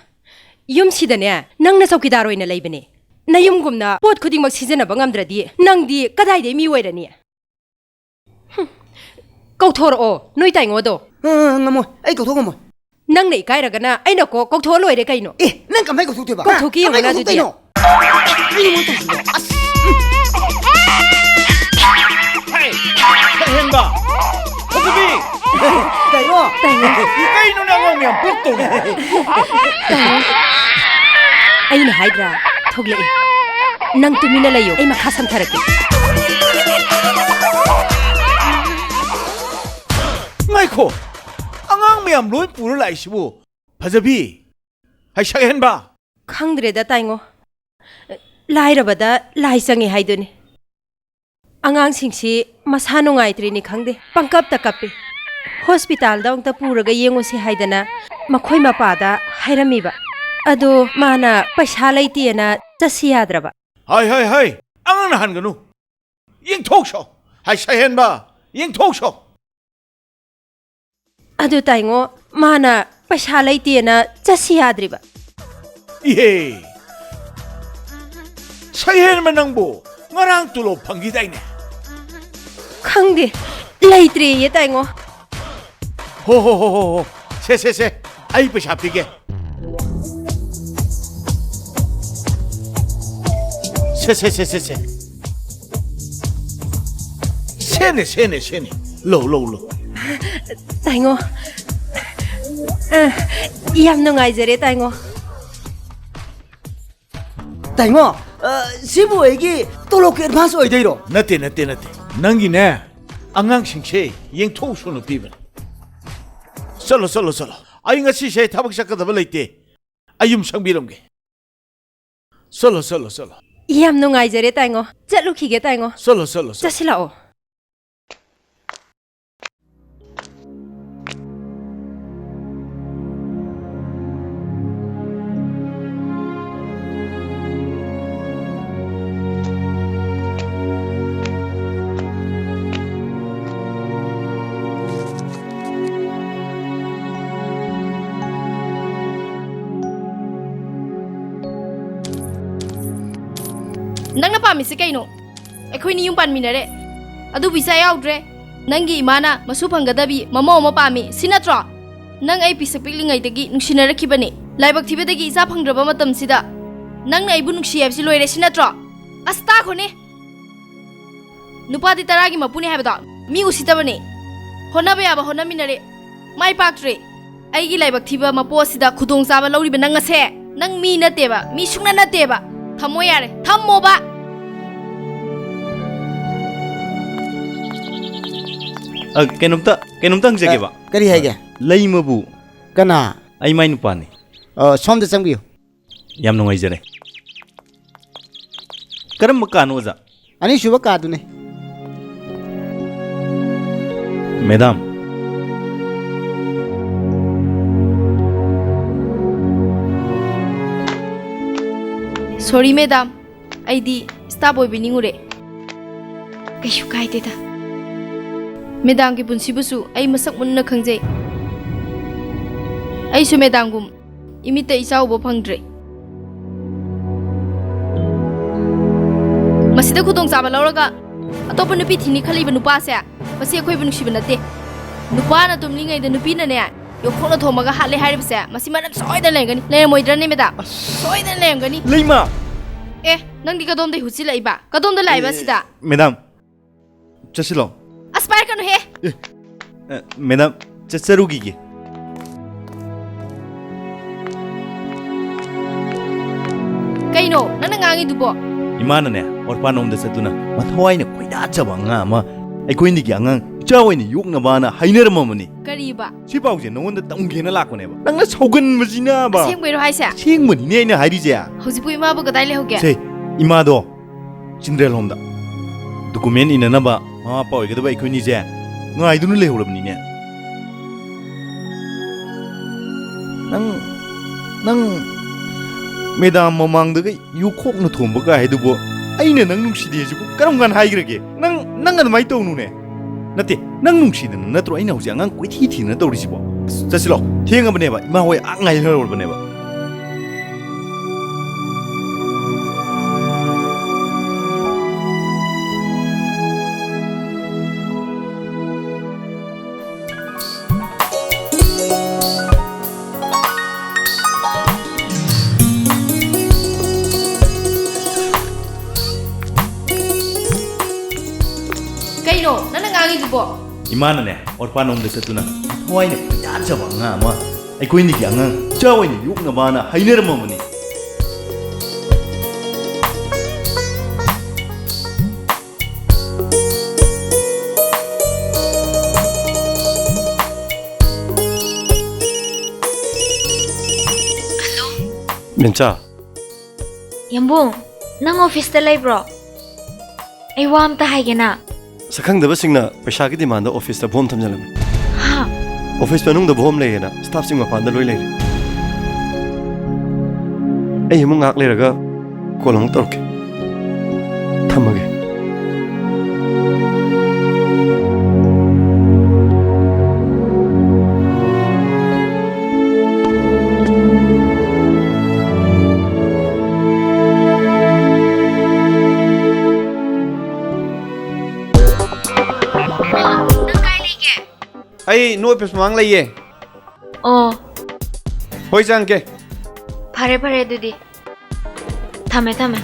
ꯌꯨꯝꯁꯤꯗꯅꯦ ꯅꯪꯅ ꯆꯧꯀꯤꯗꯥꯔ ꯑꯣꯏꯅ ꯂꯩꯕꯅꯦ꯫ ꯅꯌꯨꯝꯒꯨꯝꯅ ꯄꯣꯠ ꯈꯨꯗꯤꯡꯃꯛ ꯁꯤꯖꯤꯟꯅꯕ ꯉꯝꯗ꯭ꯔꯗꯤ ꯅꯪꯗꯤ ꯀꯗꯥꯏꯗꯩ ꯃꯤ ꯑꯣꯏꯔꯅꯤ? ꯍꯨꯝ, ꯀꯧꯊꯣꯔꯛꯑꯣ ꯅꯣꯏ ꯇꯥꯏꯉꯣꯗꯣ꯫ ꯑ, ꯉꯝꯃꯣꯏ, ꯑꯩ ꯀꯧꯊꯣꯛ ꯉꯝꯃꯣꯏ꯫ ꯅꯪꯅ ꯏꯀꯥꯏꯔꯒꯅ ꯑꯩꯅ ꯀꯣꯛ ꯀꯧꯊꯣꯛꯑ ꯂꯣꯏꯔꯦ ꯀꯩꯅꯣ꯫ ꯑꯦ, ꯅꯪ ꯀꯃꯥꯏ ꯀꯧꯊꯣꯛꯇꯣꯏꯕ? ꯀꯧꯊꯣꯛꯀꯦ ꯍꯥ? ꯌꯦꯡꯉꯨꯅ ꯀꯃꯥꯏ ꯑꯗꯨꯗꯤ꯫ ꯀꯧꯊꯣꯛꯇꯣꯏꯅꯣ? ꯀꯩꯅꯣ ꯃꯣꯏ ꯇꯧꯔꯤꯁꯤꯕꯣ? ꯑꯁ, ꯎꯝ꯫ ꯍꯦ, ꯍꯦꯟꯕ! ꯐꯖꯕꯤ! ꯇꯥꯏꯉꯣ! ꯇꯥꯏꯉꯣ! ꯀꯩꯅꯣ ꯅꯪ ꯑꯉꯥꯡ ꯃꯌꯥꯝ ꯄꯨꯂꯞ ꯇꯧꯔꯤ? ꯇꯥꯏꯉꯣ! ꯑꯩꯅ ꯍꯥꯏꯗ꯭ꯔꯥ? ꯊꯣꯛꯂꯛꯑꯦ꯫ ꯅꯪ ꯇꯨꯃꯤꯟꯅ ꯂꯩꯌꯣ, ꯑꯩ ꯃꯈꯥ ꯁꯝꯊꯔꯛꯀꯦ꯫ ꯉꯥꯏꯈꯣ! ꯑꯉꯥꯡ ꯃꯌꯥꯝ ꯂꯣꯏ ꯄꯨꯔ ꯂꯥꯛꯏꯁꯤꯕꯨ? ꯐꯖꯕꯤ! ꯍꯩ, ꯁꯛꯍꯦꯟꯕ! ꯈꯪꯗ꯭ꯔꯦꯗ, ꯇꯥꯏꯉꯣ꯫ ꯂꯥꯏꯔꯕꯗ ꯂꯥꯏ ꯆꯪꯉꯤ ꯍꯥꯏꯗꯨꯅꯤ꯫ ꯑꯉꯥꯡꯁꯤꯡꯁꯤ ꯃꯁꯥ ꯅꯨꯡꯉꯥꯏꯇ꯭ꯔꯤꯅꯤ ꯈꯪꯗꯦ, ꯄꯪꯀꯞꯇ ꯀꯞꯄꯤ꯫ ꯍꯣꯁꯄꯤꯇꯥꯜꯗ ꯑꯃꯨꯛꯇ ꯄꯨꯔꯒ ꯌꯦꯡꯉꯨꯁꯤ ꯍꯥꯏꯗꯅ ꯃꯈꯣꯏ ꯃꯄꯥꯗ ꯍꯥꯏꯔꯝꯃꯤꯕ꯫ ꯑꯗꯣ ꯃꯥꯅ ꯄꯩꯁꯥ ꯂꯩꯇꯦꯅ ꯆꯠꯁꯤ ꯌꯥꯗ꯭ꯔꯕ꯫ ꯍꯥꯏ, ꯍꯥꯏ, ꯍꯥꯏ! ꯑꯉꯥꯡꯅ ꯍꯟꯒꯅꯨ! ꯌꯦꯡꯊꯣꯛꯁꯣ! ꯍꯥꯏ, ꯁꯛꯍꯦꯟꯕ! ꯌꯦꯡꯊꯣꯛꯁꯣ! ꯑꯗꯨ ꯇꯥꯏꯉꯣ, ꯃꯥꯅ ꯄꯩꯁꯥ ꯂꯩꯇꯦꯅ ꯆꯠꯁꯤ ꯌꯥꯗ꯭ꯔꯤꯕ꯫ ꯏꯍꯦ! ꯁꯛꯍꯦꯟꯕ ꯅꯪꯕꯨ ꯉꯔꯥꯡ ꯇꯣꯂꯣꯞ ꯐꯪꯈꯤꯗꯥꯏꯅꯦ? ꯈꯪꯗꯦ, ꯂꯩꯇ꯭ꯔꯦꯌꯦ ꯇꯥꯏꯉꯣ꯫ ꯍꯣ, ꯍꯣ, ꯍꯣ, ꯍꯣ, ꯍꯣ꯫ ꯁꯦ, ꯁꯦ, ꯁꯦ, ꯑꯩ ꯄꯩꯁꯥ ꯄꯤꯒꯦ꯫ ꯁꯦ, ꯁꯦ, ꯁꯦ, ꯁꯦ, ꯁꯦ꯫ ꯁꯦꯅꯦ, ꯁꯦꯅꯦ, ꯁꯦꯅꯦ꯫ ꯂꯧ, ꯂꯧ, ꯂꯧ꯫ ꯇꯥꯏꯉꯣ꯫ ꯑ, ꯌꯥꯝ ꯅꯨꯡꯉꯥꯏꯖꯔꯦ, ꯇꯥꯏꯉꯣ꯫ ꯇꯥꯏꯉꯣ, ꯑ, ꯁꯤꯕꯨ ꯑꯩꯒꯤ ꯇꯣꯂꯣꯞꯀꯤ ꯑꯦꯗꯚꯥꯟꯁ ꯑꯣꯏꯗꯣꯏꯔꯣ? ꯅꯠꯇꯦ, ꯅꯠꯇꯦ, ꯅꯠꯇꯦ꯫ ꯅꯪꯒꯤꯅꯦ, ꯑꯉꯥꯡꯁꯤꯡꯁꯦ ꯌꯦꯡꯊꯣꯛꯎ ꯁꯣꯟꯅ ꯄꯤꯕꯅꯦ꯫ ꯆꯠꯂꯣ, ꯆꯠꯂꯣ, ꯆꯠꯂꯣ꯫ ꯑꯩ ꯉꯁꯤꯁꯦ ꯊꯕꯛ ꯆꯠꯀꯗꯕ ꯂꯩꯇꯦ꯫ ꯑꯩ ꯌꯨꯝ ꯁꯪꯕꯤꯔꯝꯒꯦ꯫ ꯆꯠꯂꯣ, ꯆꯠꯂꯣ, ꯆꯠꯂꯣ꯫ ꯌꯥꯝ ꯅꯨꯡꯉꯥꯏꯖꯔꯦ, ꯇꯥꯏꯉꯣ꯫ ꯆꯠꯂꯨꯈꯤꯒꯦ, ꯇꯥꯏꯉꯣ꯫ ꯆꯠꯂꯣ, ꯆꯠꯂꯣ, ꯆꯠꯂꯣ꯫ ꯆꯠꯁꯤꯜꯂꯛꯑꯣ꯫ ꯅꯪꯅ ꯄꯥꯝꯃꯤꯁꯦ ꯀꯩꯅꯣ? ꯑꯩꯈꯣꯏꯅꯤ ꯌꯨꯝ ꯄꯥꯟꯃꯤꯟꯅꯔꯦ, ꯑꯗꯨꯕꯨ ꯏꯆꯥ ꯌꯥꯎꯗ꯭ꯔꯦ꯫ ꯅꯪꯒꯤ ꯏꯃꯥꯅ ꯃꯁꯨ ꯐꯪꯒꯗꯕꯤ ꯃꯃꯧ ꯑꯃ ꯄꯥꯝꯃꯤ, ꯁꯤ ꯅꯠꯇ꯭ꯔꯣ? ꯅꯪ ꯑꯩ ꯄꯤꯁꯛ ꯄꯤꯛꯂꯤꯉꯩꯗꯒꯤ ꯅꯨꯡꯁꯤꯅꯔꯛꯈꯤꯕꯅꯤ꯫ ꯂꯥꯏꯕꯛ ꯊꯤꯕꯗꯒꯤ ꯏꯆꯥ ꯐꯪꯗ꯭ꯔꯕ ꯃꯇꯝꯁꯤꯗ ꯅꯪꯅ ꯑꯩꯕꯨ ꯅꯨꯡꯁꯤ ꯍꯥꯏꯕꯁꯤ ꯂꯣꯏꯔꯦ, ꯁꯤ ꯅꯠꯇ꯭ꯔꯣ? ꯑꯁ, ꯇꯥꯈꯣꯅꯦ! ꯅꯨꯄꯥꯗꯤ ꯇꯔꯥꯒꯤ ꯃꯄꯨꯅꯦ ꯍꯥꯏꯕꯗꯣ ꯃꯤ ꯎꯁꯤꯠꯇꯕꯅꯦ꯫ ꯍꯣꯠꯅꯕ ꯌꯥꯕ ꯍꯣꯠꯅꯃꯤꯟꯅꯔꯦ, ꯃꯥꯏ ꯄꯥꯛꯇ꯭ꯔꯦ꯫ ꯑꯩꯒꯤ ꯂꯥꯏꯕꯛ ꯊꯤꯕ ꯃꯄꯣ ꯑꯁꯤꯗ ꯈꯨꯗꯣꯡꯆꯥꯕ ꯂꯧꯔꯤꯕ ꯅꯪ ꯑꯁꯦ, ꯅꯪ ꯃꯤ ꯅꯠꯇꯦꯕ, ꯃꯤ ꯁꯨꯡꯅ ꯅꯠꯇꯦꯕ꯫ ꯊꯝꯃꯣ ꯌꯥꯔꯦ, ꯊꯝꯃꯣꯕ꯫ ꯑ, ꯀꯩꯅꯣꯝꯇ, ꯀꯩꯅꯣꯝꯇ ꯍꯪꯖꯒꯦꯕ꯫ ꯑ, ꯀꯔꯤ ꯍꯥꯏꯒꯦ? ꯂꯩꯃꯕꯨ꯫ ꯀꯅꯥ? ꯑꯩ ꯃꯥꯏ ꯅꯨꯄꯥꯅꯤ꯫ ꯑ, ꯁꯣꯝꯗ ꯆꯪꯕꯤꯌꯨ꯫ ꯌꯥꯝ ꯅꯨꯡꯉꯥꯏꯖꯔꯦ꯫ ꯀꯔꯝꯕ ꯀꯥꯅꯣ, ꯑꯣꯖꯥ? ꯑꯅꯤꯁꯨꯕ ꯀꯥꯗꯨꯅꯤ꯫ ꯃꯦꯗꯥꯝ꯫ ꯁꯣꯔꯤ, ꯃꯦꯗꯥꯝ꯫ ꯑꯩꯗꯤ ꯁ꯭ꯇꯥꯐ ꯑꯣꯏꯕ ꯅꯤꯡꯉꯨꯔꯦ꯫ ꯀꯩꯁꯨ ꯀꯥꯏꯗꯦꯗ꯫ ꯃꯦꯗꯥꯝꯒꯤ ꯄꯨꯟꯁꯤꯕꯨꯁꯨ ꯑꯩ ꯃꯁꯛ ꯃꯨꯟꯅ ꯈꯪꯖꯩ꯫ ꯑꯩꯁꯨ ꯃꯦꯗꯥꯝꯒꯨꯝ ꯏꯃꯤꯠꯇ ꯏꯆꯥ ꯎꯕ ꯐꯪꯗ꯭ꯔꯦ꯫ ꯃꯁꯤꯗ ꯈꯨꯗꯣꯡꯆꯥꯕ ꯂꯧꯔꯒ ꯑꯇꯣꯞꯄ ꯅꯨꯄꯤ ꯊꯤꯅꯤ ꯈꯜꯂꯤꯕ ꯅꯨꯄꯥꯁꯦ, ꯃꯁꯤ ꯑꯩꯈꯣꯏꯕꯨ ꯅꯨꯡꯁꯤꯕ ꯅꯠꯇꯦ꯫ ꯅꯨꯄꯥꯅ ꯇꯨꯝꯂꯤꯉꯩꯗ ꯅꯨꯄꯤꯅꯅꯦ, ꯌꯣꯡꯈꯣꯛꯅ ꯊꯣꯝꯃꯒ ꯍꯥꯠꯂꯦ ꯍꯥꯏꯔꯤꯕꯁꯦ, ꯃꯁꯤ ꯃꯔꯝ ꯁꯣꯏꯗꯅ ꯂꯩꯔꯝꯒꯅꯤ꯫ ꯂꯩꯔꯝꯃꯣꯏꯗ꯭ꯔꯅꯦ, ꯃꯦꯗꯥꯝ? ꯑꯁ! ꯁꯣꯏꯗꯅ ꯂꯩꯔꯝꯒꯅꯤ꯫ ꯂꯩꯃ! ꯑꯦ, ꯅꯪꯗꯤ ꯀꯗꯣꯝꯗꯩ ꯍꯨꯠꯆꯤꯜꯂꯛꯏꯕ? ꯀꯗꯣꯝꯗ ꯂꯥꯛꯏꯕ ꯑꯦ, ꯑꯁꯤꯗ? ꯃꯦꯗꯥꯝ, ꯆꯠꯁꯤꯜꯂꯣ꯫ ꯑꯁ, ꯄꯥꯏꯔꯛꯀꯅꯨꯍꯦ! ꯑꯦ, ꯑꯦ, ꯃꯦꯗꯥꯝ, ꯆꯠꯆꯔꯨꯈꯤꯒꯦ꯫ ꯅꯪꯒꯤꯗꯨꯕꯣ? ꯏꯃꯥꯅꯅꯦ, ꯑꯣꯔꯐꯥꯟ ꯍꯣꯝꯗ ꯆꯠꯇꯨꯅ ꯃꯊꯋꯥꯏꯅ ꯈꯣꯏꯗꯥꯖꯕ ꯑꯉꯥꯡ ꯑꯃ ꯑꯩꯈꯣꯏꯅꯤꯒꯤ ꯑꯉꯥꯡ ꯏꯆꯥ ꯑꯣꯏꯅ ꯌꯣꯛꯅꯕꯅ ꯍꯥꯏꯅꯔꯝꯃꯕꯅꯤ꯫ ꯀꯔꯤꯕ? ꯁꯤ ꯄꯥꯎꯁꯦ ꯅꯉꯣꯟꯗ ꯇꯝꯒꯦꯅ ꯂꯥꯛꯄꯅꯦꯕ꯫ ꯅꯪꯅ ꯁꯥꯎꯒꯟꯕꯁꯤꯅꯕ꯫ ꯑꯁꯦꯡꯕꯩꯔꯣ ꯍꯥꯏꯁꯦ? ꯑꯁꯦꯡꯕꯅꯤꯅꯦ ꯑꯩꯅ ꯍꯥꯏꯔꯤꯁꯦ꯫ ꯍꯧꯖꯤꯛꯄꯨ ꯏꯃꯥꯕꯨ ꯀꯗꯥꯏ ꯂꯩꯍꯧꯒꯦ? ꯁꯦ, ꯏꯃꯥꯗꯣ ꯆꯤꯜꯗ꯭ꯔꯦꯟ ꯍꯣꯝꯗ ꯗꯣꯀꯨꯃꯦꯟ ꯏꯅꯅꯕ ꯃꯃꯥ ꯃꯄꯥ ꯑꯣꯏꯒꯗꯕ ꯑꯩꯈꯣꯏꯅꯤꯁꯦ ꯉꯥꯏꯗꯨꯅ ꯂꯩꯍꯧꯔꯕꯅꯤꯅꯦ꯫ ꯅꯪ, ꯅꯪ ꯃꯦꯗꯥꯝ ꯃꯃꯥꯡꯗꯒ ꯌꯨ ꯈꯣꯛꯅ ꯊꯣꯝꯕ ꯀꯥꯏ ꯍꯥꯏꯗꯨꯕꯨ ꯑꯩꯅ ꯅꯪ ꯅꯨꯡꯁꯤꯗꯦ ꯍꯥꯏꯁꯤꯕꯨ ꯀꯔꯝ ꯀꯥꯟꯗ ꯍꯥꯏꯈ꯭ꯔꯒꯦ? ꯅꯪ, ꯅꯪ ꯑꯗꯨꯃꯥꯏꯅ ꯇꯧꯅꯨꯅꯦ꯫ ꯅꯠꯇꯦ, ꯅꯪ ꯅꯨꯡꯁꯤꯗꯅ ꯅꯠꯇ꯭ꯔꯣ ꯑꯩꯅ ꯍꯧꯖꯤꯛ ꯑꯉꯥꯡ ꯀꯣꯏꯊꯤ ꯊꯤꯗꯅ ꯇꯧꯔꯤꯁꯤꯕꯣ? ꯑꯁ, ꯆꯠꯁꯤꯂꯣ, ꯊꯦꯡꯉꯕꯅꯦꯕ, ꯏꯃꯥ ꯍꯣꯏ ꯑꯥ ꯉꯥꯏ ꯂꯩꯍꯧꯔꯕꯅꯦꯕ꯫ ꯀꯩꯅꯣ ꯅꯪꯅ ꯉꯥꯡꯉꯤꯗꯨꯕꯣ? ꯏꯃꯥꯅꯅꯦ, ꯑꯣꯔꯐꯥꯟ ꯍꯣꯝꯗ ꯆꯠꯇꯨꯅ ꯊꯋꯥꯏꯅ ꯈꯣꯏꯗꯥꯖꯕ ꯑꯉꯥꯡ ꯑꯃ ꯑꯩꯈꯣꯏꯅꯤꯒꯤ ꯑꯉꯥꯡ ꯏꯆꯥ ꯑꯣꯏꯅ ꯌꯣꯛꯅꯕꯅ ꯍꯥꯏꯅꯔꯝꯃꯕꯅꯤ꯫ ꯕꯦꯝꯆꯥ꯫ ꯌꯥꯝꯕꯨꯡ, ꯅꯪ ꯑꯣꯐꯤꯁꯇ ꯂꯩꯕ꯭ꯔꯣ? ꯑꯩ ꯋꯥ ꯑꯝꯇ ꯍꯥꯏꯒꯦꯅ꯫ ꯁꯛꯈꯪꯗꯕꯁꯤꯡꯅ ꯄꯩꯁꯥꯒꯤ ꯗꯤꯃꯥꯟꯗ ꯑꯣꯐꯤꯁꯇ ꯕꯣꯝ ꯊꯝꯖꯜꯂꯝꯃꯤ꯫ ꯍꯥ? ꯑꯣꯐꯤꯁ ꯃꯅꯨꯡꯗ ꯕꯣꯝ ꯂꯩꯌꯦꯅ ꯁ꯭ꯇꯥꯐꯁꯤꯡ ꯃꯄꯥꯟꯗ ꯂꯣꯏ ꯂꯩꯔꯦ꯫ ꯑꯩ ꯑꯃꯨꯛ ꯉꯥꯏꯍꯥꯛ ꯂꯩꯔꯒ ꯀꯣꯜ ꯑꯃꯨꯛ ꯇꯧꯔꯛꯀꯦ꯫ ꯊꯝꯃꯒꯦ꯫ ꯅꯪ ꯀꯥꯏ ꯂꯩꯒꯦ? ꯑꯩ ꯅꯣꯏ ꯑꯣꯐꯤꯁ ꯃꯃꯥꯡ ꯂꯩꯌꯦ꯫ ꯑꯣ꯫ ꯍꯣꯏ, ꯆꯪꯉꯛꯀꯦ꯫ ꯐꯔꯦ, ꯐꯔꯦ ꯑꯗꯨꯗꯤ꯫ ꯊꯝꯃꯦ, ꯊꯝꯃꯦ꯫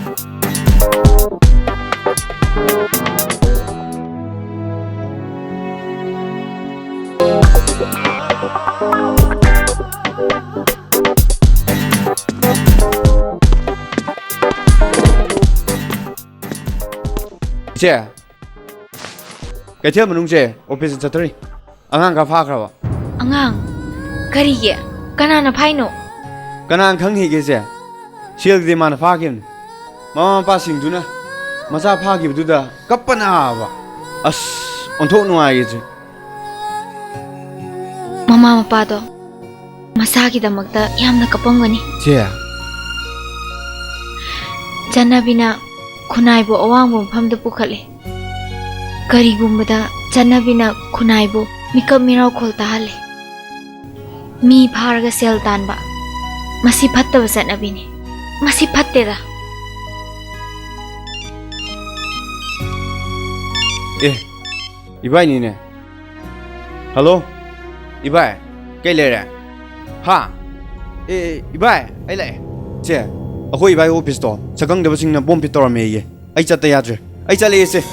ꯆꯦ, ꯀꯩꯊꯦꯜ ꯃꯅꯨꯡꯁꯦ ꯑꯣꯄꯔꯦꯁꯟ ꯆꯠꯊꯔꯤ꯫ ꯑꯉꯥꯡ ꯈꯔ ꯐꯥꯈ꯭ꯔꯕ꯫ ꯑꯉꯥꯡ? ꯀꯔꯤꯒꯤ? ꯀꯅꯥꯅ ꯐꯥꯏꯅꯣ? ꯀꯅꯥꯅ ꯈꯪꯅꯤꯒꯦ ꯆꯦ? ꯁꯦꯜꯒꯤ ꯗꯤꯃꯥꯟꯗ ꯐꯥꯈꯤꯕꯅꯤ꯫ ꯃꯃꯥ ꯃꯄꯥꯁꯤꯡꯗꯨꯅ ꯃꯆꯥ ꯐꯥꯈꯤꯕꯗꯨꯗ ꯀꯞꯄꯅ ꯑꯕ꯫ ꯑꯁ, ꯑꯣꯟꯊꯣꯛ ꯅꯨꯡꯉꯥꯏꯒꯦ ꯆꯦ꯫ ꯃꯃꯥ ꯃꯄꯥꯗꯣ ꯃꯁꯥꯒꯤꯗꯃꯛꯇ ꯌꯥꯝꯅ ꯀꯞꯄꯝꯒꯅꯤ꯫ ꯆꯦ꯫ ꯆꯠꯅꯕꯤꯅ ꯈꯨꯟꯅꯥꯏꯕꯨ ꯑꯋꯥꯡꯕ ꯃꯐꯝꯗ ꯄꯨꯈꯠꯂꯦ꯫ ꯀꯔꯤꯒꯨꯝꯕꯗ ꯆꯠꯅꯕꯤꯅ ꯈꯨꯟꯅꯥꯏꯕꯨ ꯃꯤꯀꯞ ꯃꯤꯔꯥꯎꯈꯣꯜ ꯇꯥꯍꯜꯂꯦ꯫ ꯃꯤ ꯐꯥꯔꯒ ꯁꯦꯜ ꯇꯥꯟꯕ, ꯃꯁꯤ ꯐꯠꯇꯕ ꯆꯠꯅꯕꯤꯅꯤ꯫ ꯃꯁꯤ ꯐꯠꯇꯦꯗ꯫ ꯑꯦ, ꯏꯕꯥꯏꯅꯤꯅꯦ꯫ ꯍꯜꯂꯣ, ꯏꯕꯥꯏ, ꯀꯩ ꯂꯩꯔꯦ? ꯍꯥ? ꯑꯦ, ꯏꯕꯥꯏ, ꯑꯩ ꯂꯥꯛꯑꯦ꯫ ꯆꯦ, ꯑꯩꯈꯣꯏ ꯏꯕꯥꯏ ꯑꯣꯐꯤꯁꯇꯣ ꯁꯛꯈꯪꯗꯕꯁꯤꯡꯅ ꯕꯣꯝ ꯐꯤꯠ ꯇꯧꯔꯝꯃꯦꯌꯦ꯫ ꯑꯩ ꯆꯠꯇ ꯌꯥꯗ꯭ꯔꯦ꯫ ꯑꯩ ꯆꯠꯂꯛꯑꯦ, ꯆꯦ꯫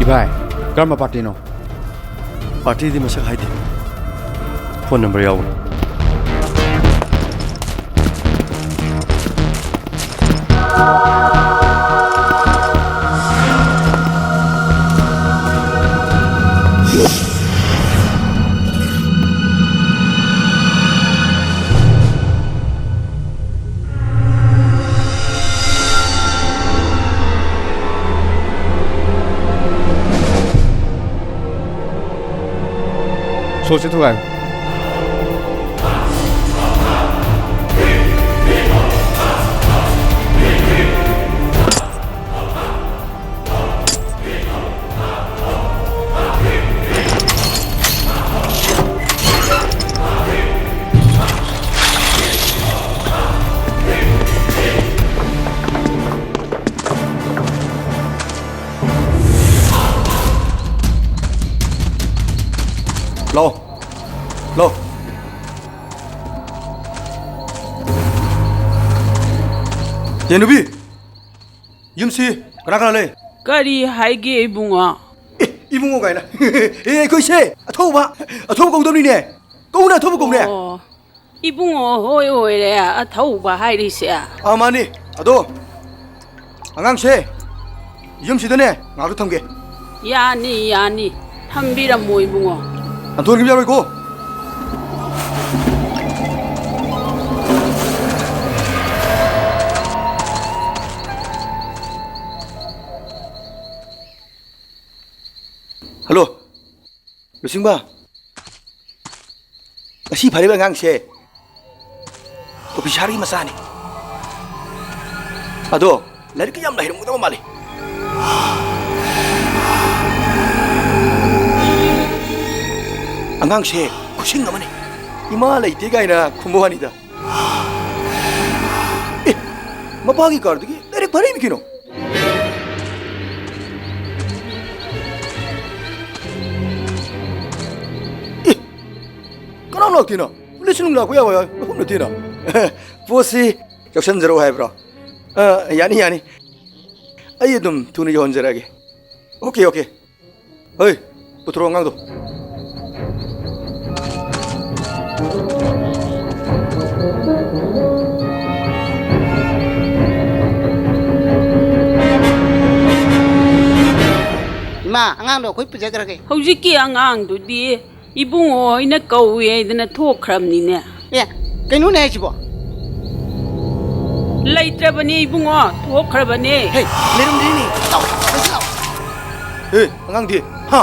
ꯏꯚꯥꯏ, ꯀꯔꯝꯕ ꯄꯥꯔꯇꯤꯅꯣ? ꯄꯥꯔꯇꯤꯗꯤ ꯃꯁꯛ ꯍꯥꯏꯗꯦ꯫ ꯐꯣꯟ ꯅꯝꯕꯔ ꯌꯥꯎꯕꯅꯤ꯫ ꯁꯣꯁꯦ ꯊꯨꯒꯥꯏꯌꯨ꯫ ꯂꯥꯎ꯫ ꯌꯦꯅꯨꯕꯤ, ꯌꯨꯝꯁꯤ ꯀꯅꯥ ꯀꯅꯥ ꯂꯩ? ꯀꯔꯤ ꯍꯥꯏꯒꯦ ꯏꯕꯨꯡꯉꯣ? ꯑꯦ, ꯏꯕꯨꯡꯉꯣ ꯀꯥꯏꯅ꯫ ꯑꯦ, ꯑꯩꯈꯣꯏꯁꯦ ꯑꯊꯧꯕ, ꯑꯊꯧꯕ ꯀꯧꯗꯕꯅꯤꯅꯦ꯫ ꯀꯧꯅ ꯑꯊꯧꯕ ꯀꯧꯅꯦ꯫ ꯑꯣ, ꯏꯕꯨꯡꯉꯣ ꯍꯣꯏ ꯑꯣꯏꯔꯦ ꯑꯊꯧꯕ ꯍꯥꯏꯔꯤꯁꯦ꯫ ꯑꯥ, ꯃꯥꯅꯤ꯫ ꯑꯗꯣ ꯑꯉꯥꯡꯁꯦ ꯌꯨꯝꯁꯤꯗꯅꯦ ꯉꯥꯏꯍꯥꯛꯇ ꯊꯝꯒꯦ꯫ ꯌꯥꯅꯤ, ꯌꯥꯅꯤ꯫ ꯊꯝꯕꯤꯔꯝꯃꯣ ꯏꯕꯨꯡꯉꯣ꯫ ꯅꯥꯟꯊꯣꯛꯍꯟꯈꯤꯕ ꯌꯥꯔꯣꯏꯀꯣ꯫ ꯍꯜꯂꯣ, ꯂꯨꯆꯤꯡꯕ꯫ ꯉꯁꯤ ꯐꯔꯤꯕ ꯑꯉꯥꯡꯁꯦ ꯑꯣꯐꯤꯁꯥꯔꯒꯤ ꯃꯆꯥꯅꯤ꯫ ꯑꯗꯣ ꯂꯥꯏꯔꯤꯛꯀ ꯌꯥꯝꯅ ꯍꯩꯔꯝꯒꯗꯕ ꯃꯥꯜꯂꯤ꯫ ꯑꯉꯥꯡꯁꯦ ꯈꯨꯁꯤꯡ ꯑꯃꯅꯤ꯫ "ꯏꯃꯥ ꯂꯩꯇꯦ" ꯀꯥꯏꯅ ꯈꯨꯝꯕ ꯋꯥꯅꯤꯗ꯫ ꯑꯦ, ꯃꯄꯥꯒꯤ ꯀꯥꯔꯗꯒꯤ ꯂꯥꯏꯔꯤꯛ ꯐꯔꯛꯏꯅꯤ ꯀꯩꯅꯣ꯫ ꯑꯦ, ꯀꯅꯥꯝ ꯂꯥꯛꯇꯦꯅ꯫ ꯄꯨꯂꯤꯁ ꯅꯨꯡ ꯂꯥꯛꯄ ꯌꯥꯕ ꯃꯐꯝ ꯅꯠꯇꯦꯅ꯫ ꯄꯣꯠꯁꯤ ꯌꯥꯎꯁꯟꯖꯔꯛꯑꯣ ꯍꯥꯏꯕ꯭ꯔꯣ? ꯑ, ꯌꯥꯅꯤ, ꯌꯥꯅꯤ꯫ ꯑꯩ ꯑꯗꯨꯝ ꯊꯨꯅ ꯌꯧꯍꯟꯖꯔꯛꯑꯒꯦ꯫ Okay, okay. ꯍꯣꯏ, ꯄꯨꯊꯣꯔꯛꯑꯣ ꯑꯉꯥꯡꯗꯣ꯫ ꯏꯃꯥ, ꯑꯉꯥꯡꯗꯣ ꯑꯩꯈꯣꯏ ꯄꯨꯖꯈ꯭ꯔꯒꯦ꯫ ꯍꯧꯖꯤꯛꯀꯤ ꯑꯉꯥꯡꯗꯨꯗꯤ ꯏꯕꯨꯡꯉꯣ ꯍꯣꯏꯅ ꯀꯧꯏ ꯍꯥꯏꯗꯅ ꯊꯣꯛꯈ꯭ꯔꯕꯅꯤꯅꯦ꯫ ꯑꯦ, ꯀꯩꯅꯣꯅꯦ ꯍꯥꯏꯁꯤꯕꯣ? ꯂꯩꯇ꯭ꯔꯕꯅꯦ ꯏꯕꯨꯡꯉꯣ, ꯊꯣꯛꯈ꯭ꯔꯕꯅꯦ꯫ ꯍꯦ, ꯂꯩꯔꯝꯗ꯭ꯔꯤꯅꯦ꯫ ꯂꯥꯎ, ꯂꯥꯎ, ꯂꯥꯎ꯫ ꯑꯦ, ꯑꯉꯥꯡꯗꯤ? ꯍꯥ?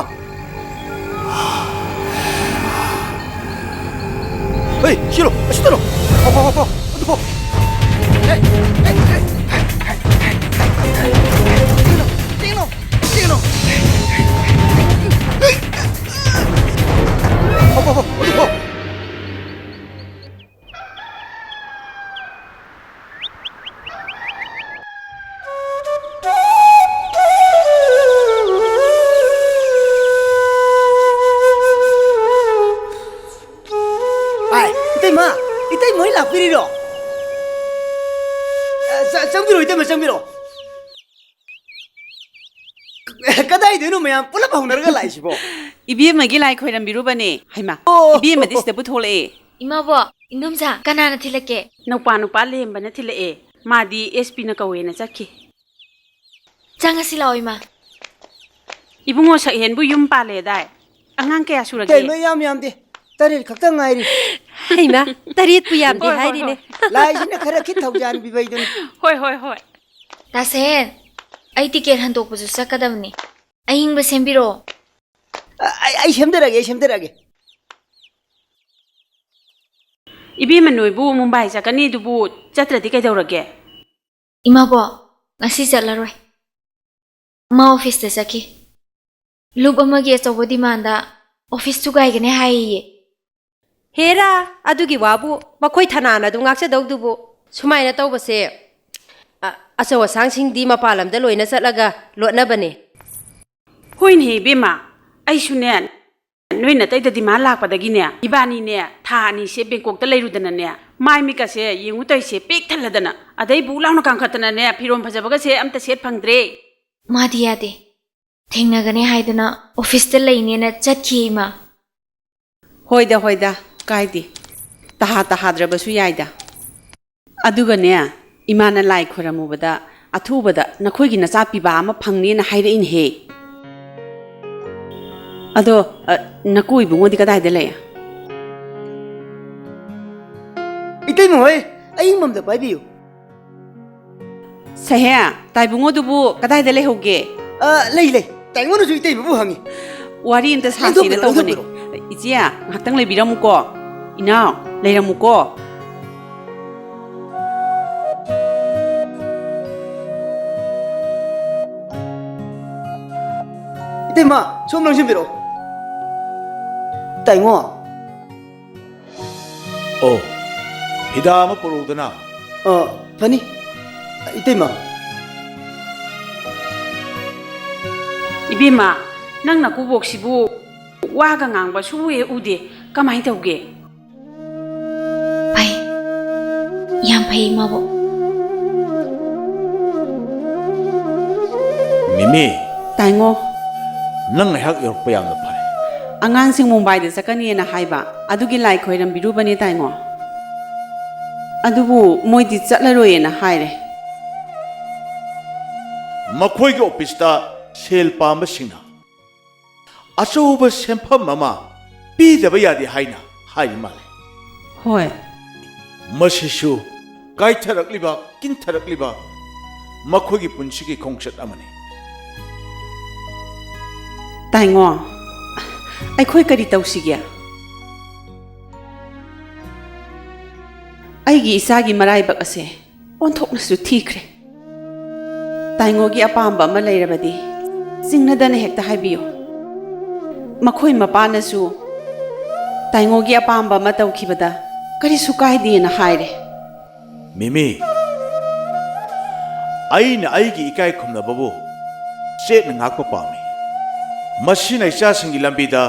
ꯍꯦ, ꯁꯤꯔꯣ, ꯑꯁꯤꯗꯔꯣ? ꯐꯥꯎ, ꯐꯥꯎ, ꯐꯥꯎ, ꯐꯥꯎ꯫ ꯑꯗꯨ ꯐꯥꯎ꯫ ꯍꯦ, ꯍꯦ, ꯍꯦ꯫ ꯆꯦꯡꯅꯣ, ꯆꯦꯡꯅꯣ, ꯆꯦꯡꯅꯣ꯫ ꯐꯥꯎ, ꯐꯥꯎ, ꯐꯥꯎ, ꯑꯗꯨ ꯐꯥꯎ꯫ ꯏꯃꯥ, ꯏꯇꯩꯃ ꯍꯣꯏ ꯂꯥꯛꯄꯤꯔꯤꯔꯣ? ꯑ, ꯆ-, ꯆꯪꯕꯤꯔꯣ, ꯏꯇꯩꯃ, ꯆꯪꯕꯤꯔꯣ꯫ ꯀꯗꯥꯏꯗꯩꯅꯣ ꯃꯌꯥꯝ ꯄꯨꯂꯞ ꯍꯧꯅꯔꯒ ꯂꯥꯛꯏꯁꯤꯕꯣ? ꯏꯕꯦꯝꯃꯒꯤ ꯂꯥꯏ ꯈꯣꯏꯔꯝꯕꯤꯔꯨꯕꯅꯦ꯫ ꯍꯩꯃꯥ, ꯑꯣ꯫ ꯏꯕꯦꯝꯃꯗꯤ ꯁꯤꯗꯕꯨ ꯊꯣꯛꯂꯛꯑꯦ꯫ ꯏꯃꯥꯕꯣꯛ, ꯏꯟꯗꯣꯝꯆꯥ, ꯀꯅꯥꯅ ꯊꯤꯜꯂꯛꯀꯦ? ꯅꯧꯄꯥ ꯅꯨꯄꯥ ꯂꯦꯝꯕꯅ ꯊꯤꯜꯂꯛꯑꯦ꯫ ꯃꯥꯗꯤ ꯑꯦꯁ ꯄꯤꯅ ꯀꯧꯋꯦꯅ ꯆꯠꯈꯤ꯫ ꯆꯪꯉꯁꯤ ꯂꯥꯛꯑꯣ, ꯏꯃꯥ꯫ ꯏꯕꯨꯡꯉꯣ ꯁꯛꯍꯦꯟꯕꯨ ꯌꯨꯝ ꯄꯥꯜꯂꯦꯗꯥꯏ? ꯑꯉꯥꯡ ꯀꯌꯥ ꯁꯨꯔꯒꯦ? ꯏꯇꯩꯃ, ꯌꯥꯝ ꯌꯥꯝꯗꯦ, ꯇꯔꯦꯠ ꯈꯛꯇ ꯉꯥꯏꯔꯤ꯫ ꯍꯩꯃꯥ, ꯇꯔꯦꯠꯄꯨ ꯌꯥꯝꯗꯦ ꯍꯣꯏ, ꯍꯣꯏ, ꯍꯥꯏꯔꯤꯅꯦ꯫ ꯍꯣꯏ꯫ ꯂꯥꯏꯁꯤꯅ ꯈꯔ ꯈꯤꯠ ꯊꯧꯖꯥꯟꯕꯤꯕ ꯍꯥꯏꯗꯨꯅꯤ꯫ ꯍꯣꯏ, ꯍꯣꯏ, ꯍꯣꯏ꯫ ꯗꯥ ꯁꯍꯦꯟ, ꯑꯩ ꯇꯤꯀꯦꯠ ꯍꯟꯗꯣꯛꯄꯁꯨ ꯆꯠꯀꯗꯕꯅꯤ꯫ ꯑꯏꯪꯕ ꯁꯦꯝꯕꯤꯔꯛꯑꯣ꯫ ꯑ, ꯑꯩ, ꯑꯩ ꯁꯦꯝꯖꯔꯒꯦ, ꯑꯩ ꯁꯦꯝꯖꯔꯒꯦ꯫ ꯏꯕꯦꯝꯃ, ꯅꯣꯏꯕꯨ ꯃꯨꯝꯕꯥꯏ ꯆꯠꯀꯅꯤꯗꯨꯕꯨ ꯆꯠꯇ꯭ꯔꯗꯤ ꯀꯩꯗꯧꯔꯒꯦ? ꯏꯃꯥꯕꯣꯛ, ꯉꯁꯤ ꯆꯠꯂꯔꯣꯏ꯫ ꯃꯥ ꯑꯣꯐꯤꯁꯇ ꯆꯠꯈꯤ꯫ ꯂꯨꯞ ꯑꯃꯒꯤ ꯑꯆꯧꯕ ꯗꯤꯃꯥꯟꯗ ꯑꯣꯐꯤꯁ ꯊꯨꯒꯥꯏꯒꯅꯤ ꯍꯥꯏꯌꯦ꯫ ꯍꯦꯔꯥ, ꯑꯗꯨꯒꯤ ꯋꯥꯕꯨ ꯃꯈꯣꯏ ꯊꯅꯥꯅ ꯑꯗꯨꯝ ꯉꯥꯛꯆꯗꯧꯗꯨꯕꯨ꯫ ꯁꯨꯃꯥꯏꯅ ꯇꯧꯕꯁꯦ, ꯑ-, ꯑꯆꯧ ꯑꯁꯥꯡꯁꯤꯡꯗꯤ ꯃꯄꯥꯟ ꯂꯝꯗ ꯂꯣꯏꯅ ꯆꯠꯂꯒ ꯂꯣꯠꯅꯕꯅꯦ꯫ ꯍꯣꯏꯅꯦ ꯏꯕꯦꯝꯃ, ꯑꯩꯁꯨꯅꯦ, ꯅꯣꯏ ꯅꯇꯩꯗ ꯗꯤꯃꯥꯟ ꯂꯥꯛꯄꯗꯒꯤꯅꯦ, ꯏꯕꯥꯅꯤꯅꯦ ꯊꯥ ꯑꯅꯤꯁꯦ ꯕꯦꯡꯀꯣꯛꯇ ꯂꯩꯔꯨꯗꯅꯅꯦ, ꯃꯥꯏ ꯃꯤꯠꯀꯁꯦ ꯌꯦꯡꯉꯨ ꯇꯧꯏꯁꯦ ꯄꯤꯛ ꯊꯜꯂꯗꯅ, ꯑꯗꯩ ꯕꯨꯛ ꯂꯥꯎꯅ ꯀꯥꯡꯈꯠꯇꯅꯅꯦ, ꯐꯤꯔꯣꯜ ꯐꯖꯕꯒꯁꯦ ꯑꯝꯇ ꯁꯦꯠ ꯐꯪꯗ꯭ꯔꯦ꯫ ꯃꯥꯗꯤ ꯌꯥꯗꯦ꯫ ꯊꯦꯡꯅꯒꯅꯤ ꯍꯥꯏꯗꯨꯅ ꯑꯣꯐꯤꯁꯇ ꯂꯩꯅꯦꯅ ꯆꯠꯈꯤ ꯏꯃꯥ꯫ ꯍꯣꯏꯗ, ꯍꯣꯏꯗ, ꯀꯥꯏꯗꯦ꯫ ꯇꯍꯥ ꯇꯍꯥꯗ꯭ꯔꯕꯁꯨ ꯌꯥꯏꯗ꯫ ꯑꯗꯨꯒꯅꯦ, ꯏꯃꯥꯅ ꯂꯥꯏ ꯈꯣꯏꯔꯝꯃꯨꯕꯗ ꯑꯊꯨꯕꯗ ꯅꯈꯣꯏꯒꯤ ꯅꯆꯥ ꯄꯤꯕꯥ ꯑꯃ ꯐꯪꯅꯦꯅ ꯍꯥꯏꯔꯛꯏꯅꯦꯍꯦ꯫ ꯑꯗꯣ, ꯑ, ꯅꯀꯨ ꯏꯕꯨꯡꯉꯣꯗꯤ ꯀꯗꯥꯏꯗ ꯂꯩ? ꯏꯇꯩꯃ ꯍꯣꯏ, ꯑꯌꯤꯡꯕꯝꯗ ꯄꯥꯏꯕꯤꯌꯨ꯫ ꯁꯍꯦ, ꯇꯥꯏꯕꯨꯡꯉꯣꯗꯨꯕꯨ ꯀꯗꯥꯏꯗ ꯂꯩꯍꯧꯒꯦ? ꯑ, ꯂꯩ, ꯂꯩ꯫ ꯇꯥꯏꯕꯨꯡꯉꯣꯅꯁꯨ ꯏꯇꯩꯃꯕꯨ ꯍꯪꯉꯤ꯫ ꯋꯥꯔꯤ ꯑꯝꯇ ꯁꯥꯁꯤꯅ ꯂꯦꯡꯊꯣꯛꯄꯤꯔꯣ, ꯇꯧꯕꯅꯦ꯫ ꯂꯦꯡꯊꯣꯛꯄꯤꯔꯣ꯫ ꯏꯆꯦ, ꯉꯥꯏꯍꯥꯛꯇꯪ ꯂꯩꯕꯤꯔꯝꯃꯨꯀꯣ꯫ ꯏꯅꯥꯎ, ꯂꯩꯔꯝꯃꯨꯀꯣ꯫ ꯏꯇꯩꯃ, ꯁꯣꯝ ꯂꯪꯁꯤꯟꯕꯤꯔꯛꯑꯣ꯫ ꯇꯥꯏꯉꯣ꯫ ꯑꯣ, ꯐꯤꯗꯥ ꯑꯃ ꯄꯨꯔꯛꯎꯗꯅ꯫ ꯑ, ꯐꯅꯤ꯫ ꯏꯇꯩꯃ꯫ ꯏꯕꯦꯝꯃ, ꯅꯪ ꯅꯀꯨꯕꯣꯛꯁꯤꯕꯨ ꯋꯥꯒ ꯉꯥꯡꯕ ꯁꯨꯛꯎ ꯍꯦꯛ ꯎꯗꯦ꯫ ꯀꯃꯥꯏꯅ ꯇꯧꯒꯦ? ꯌꯥꯝ ꯐꯩ, ꯏꯃꯥꯕꯣꯛ꯫ ꯃꯤꯃꯤ, ꯇꯥꯏꯉꯣ, ꯅꯪ ꯉꯥꯏꯍꯥꯛ ꯌꯧꯔꯛꯄ ꯌꯥꯝꯅ ꯐꯔꯦ꯫ ꯑꯉꯥꯡꯁꯤꯡ ꯃꯨꯝꯕꯥꯏꯗ ꯆꯠꯀꯅꯤꯅ ꯍꯥꯏꯕ, ꯑꯗꯨꯒꯤ ꯂꯥꯏ ꯈꯣꯏꯔꯝꯕꯤꯔꯨꯕꯅꯦ ꯇꯥꯏꯉꯣ꯫ ꯑꯗꯨꯕꯨ ꯃꯣꯏꯗꯤ ꯆꯠꯂꯔꯣꯏꯌꯦꯅ ꯍꯥꯏꯔꯦ꯫ ꯃꯈꯣꯏꯒꯤ ꯑꯣꯐꯤꯁꯇ ꯁꯦꯜ ꯄꯥꯝꯕꯁꯤꯡꯅ ꯑꯆꯧꯕ ꯁꯦꯟꯐꯝ ꯑꯃ ꯄꯤꯗꯕ ꯌꯥꯗꯦ ꯍꯥꯏꯅ ꯍꯥꯏꯔꯤ ꯃꯥꯜꯂꯦ꯫ ꯍꯣꯏ꯫ ꯃꯁꯤꯁꯨ ꯀꯥꯏꯊꯔꯛꯂꯤꯕ, ꯀꯤꯟꯊꯔꯛꯂꯤꯕ ꯃꯈꯣꯏꯒꯤ ꯄꯨꯟꯁꯤꯒꯤ ꯈꯣꯡꯆꯠ ꯑꯃꯅꯤ꯫ ꯇꯥꯏꯉꯣ, ꯑꯩꯈꯣꯏ ꯀꯔꯤ ꯇꯧꯁꯤꯒꯦ? ꯑꯩꯒꯤ ꯏꯆꯥꯒꯤ ꯃꯔꯥꯏꯕꯛ ꯑꯁꯦ ꯑꯣꯟꯊꯣꯛꯅꯁꯨ ꯊꯤꯈ꯭ꯔꯦ꯫ ꯇꯥꯏꯉꯣꯒꯤ ꯑꯄꯥꯝꯕ ꯑꯃ ꯂꯩꯔꯕꯗꯤ ꯆꯤꯡꯅꯗꯅ ꯍꯦꯛꯇ ꯍꯥꯏꯕꯤꯌꯨ꯫ ꯃꯈꯣꯏ ꯃꯄꯥꯅꯁꯨ ꯇꯥꯏꯉꯣꯒꯤ ꯑꯄꯥꯝꯕ ꯑꯃ ꯇꯧꯈꯤꯕꯗ ꯀꯔꯤꯁꯨ ꯀꯥꯏꯗꯦꯅ ꯍꯥꯏꯔꯦ꯫ ꯃꯤꯃꯤ, ꯑꯩꯅ ꯑꯩꯒꯤ ꯏꯀꯥꯏ ꯈꯨꯝꯅꯕꯕꯨ ꯆꯦꯠꯅ ꯉꯥꯛꯄ ꯄꯥꯝꯃꯤ꯫ ꯃꯁꯤꯅ ꯏꯆꯥꯁꯤꯡꯒꯤ ꯂꯝꯕꯤꯗ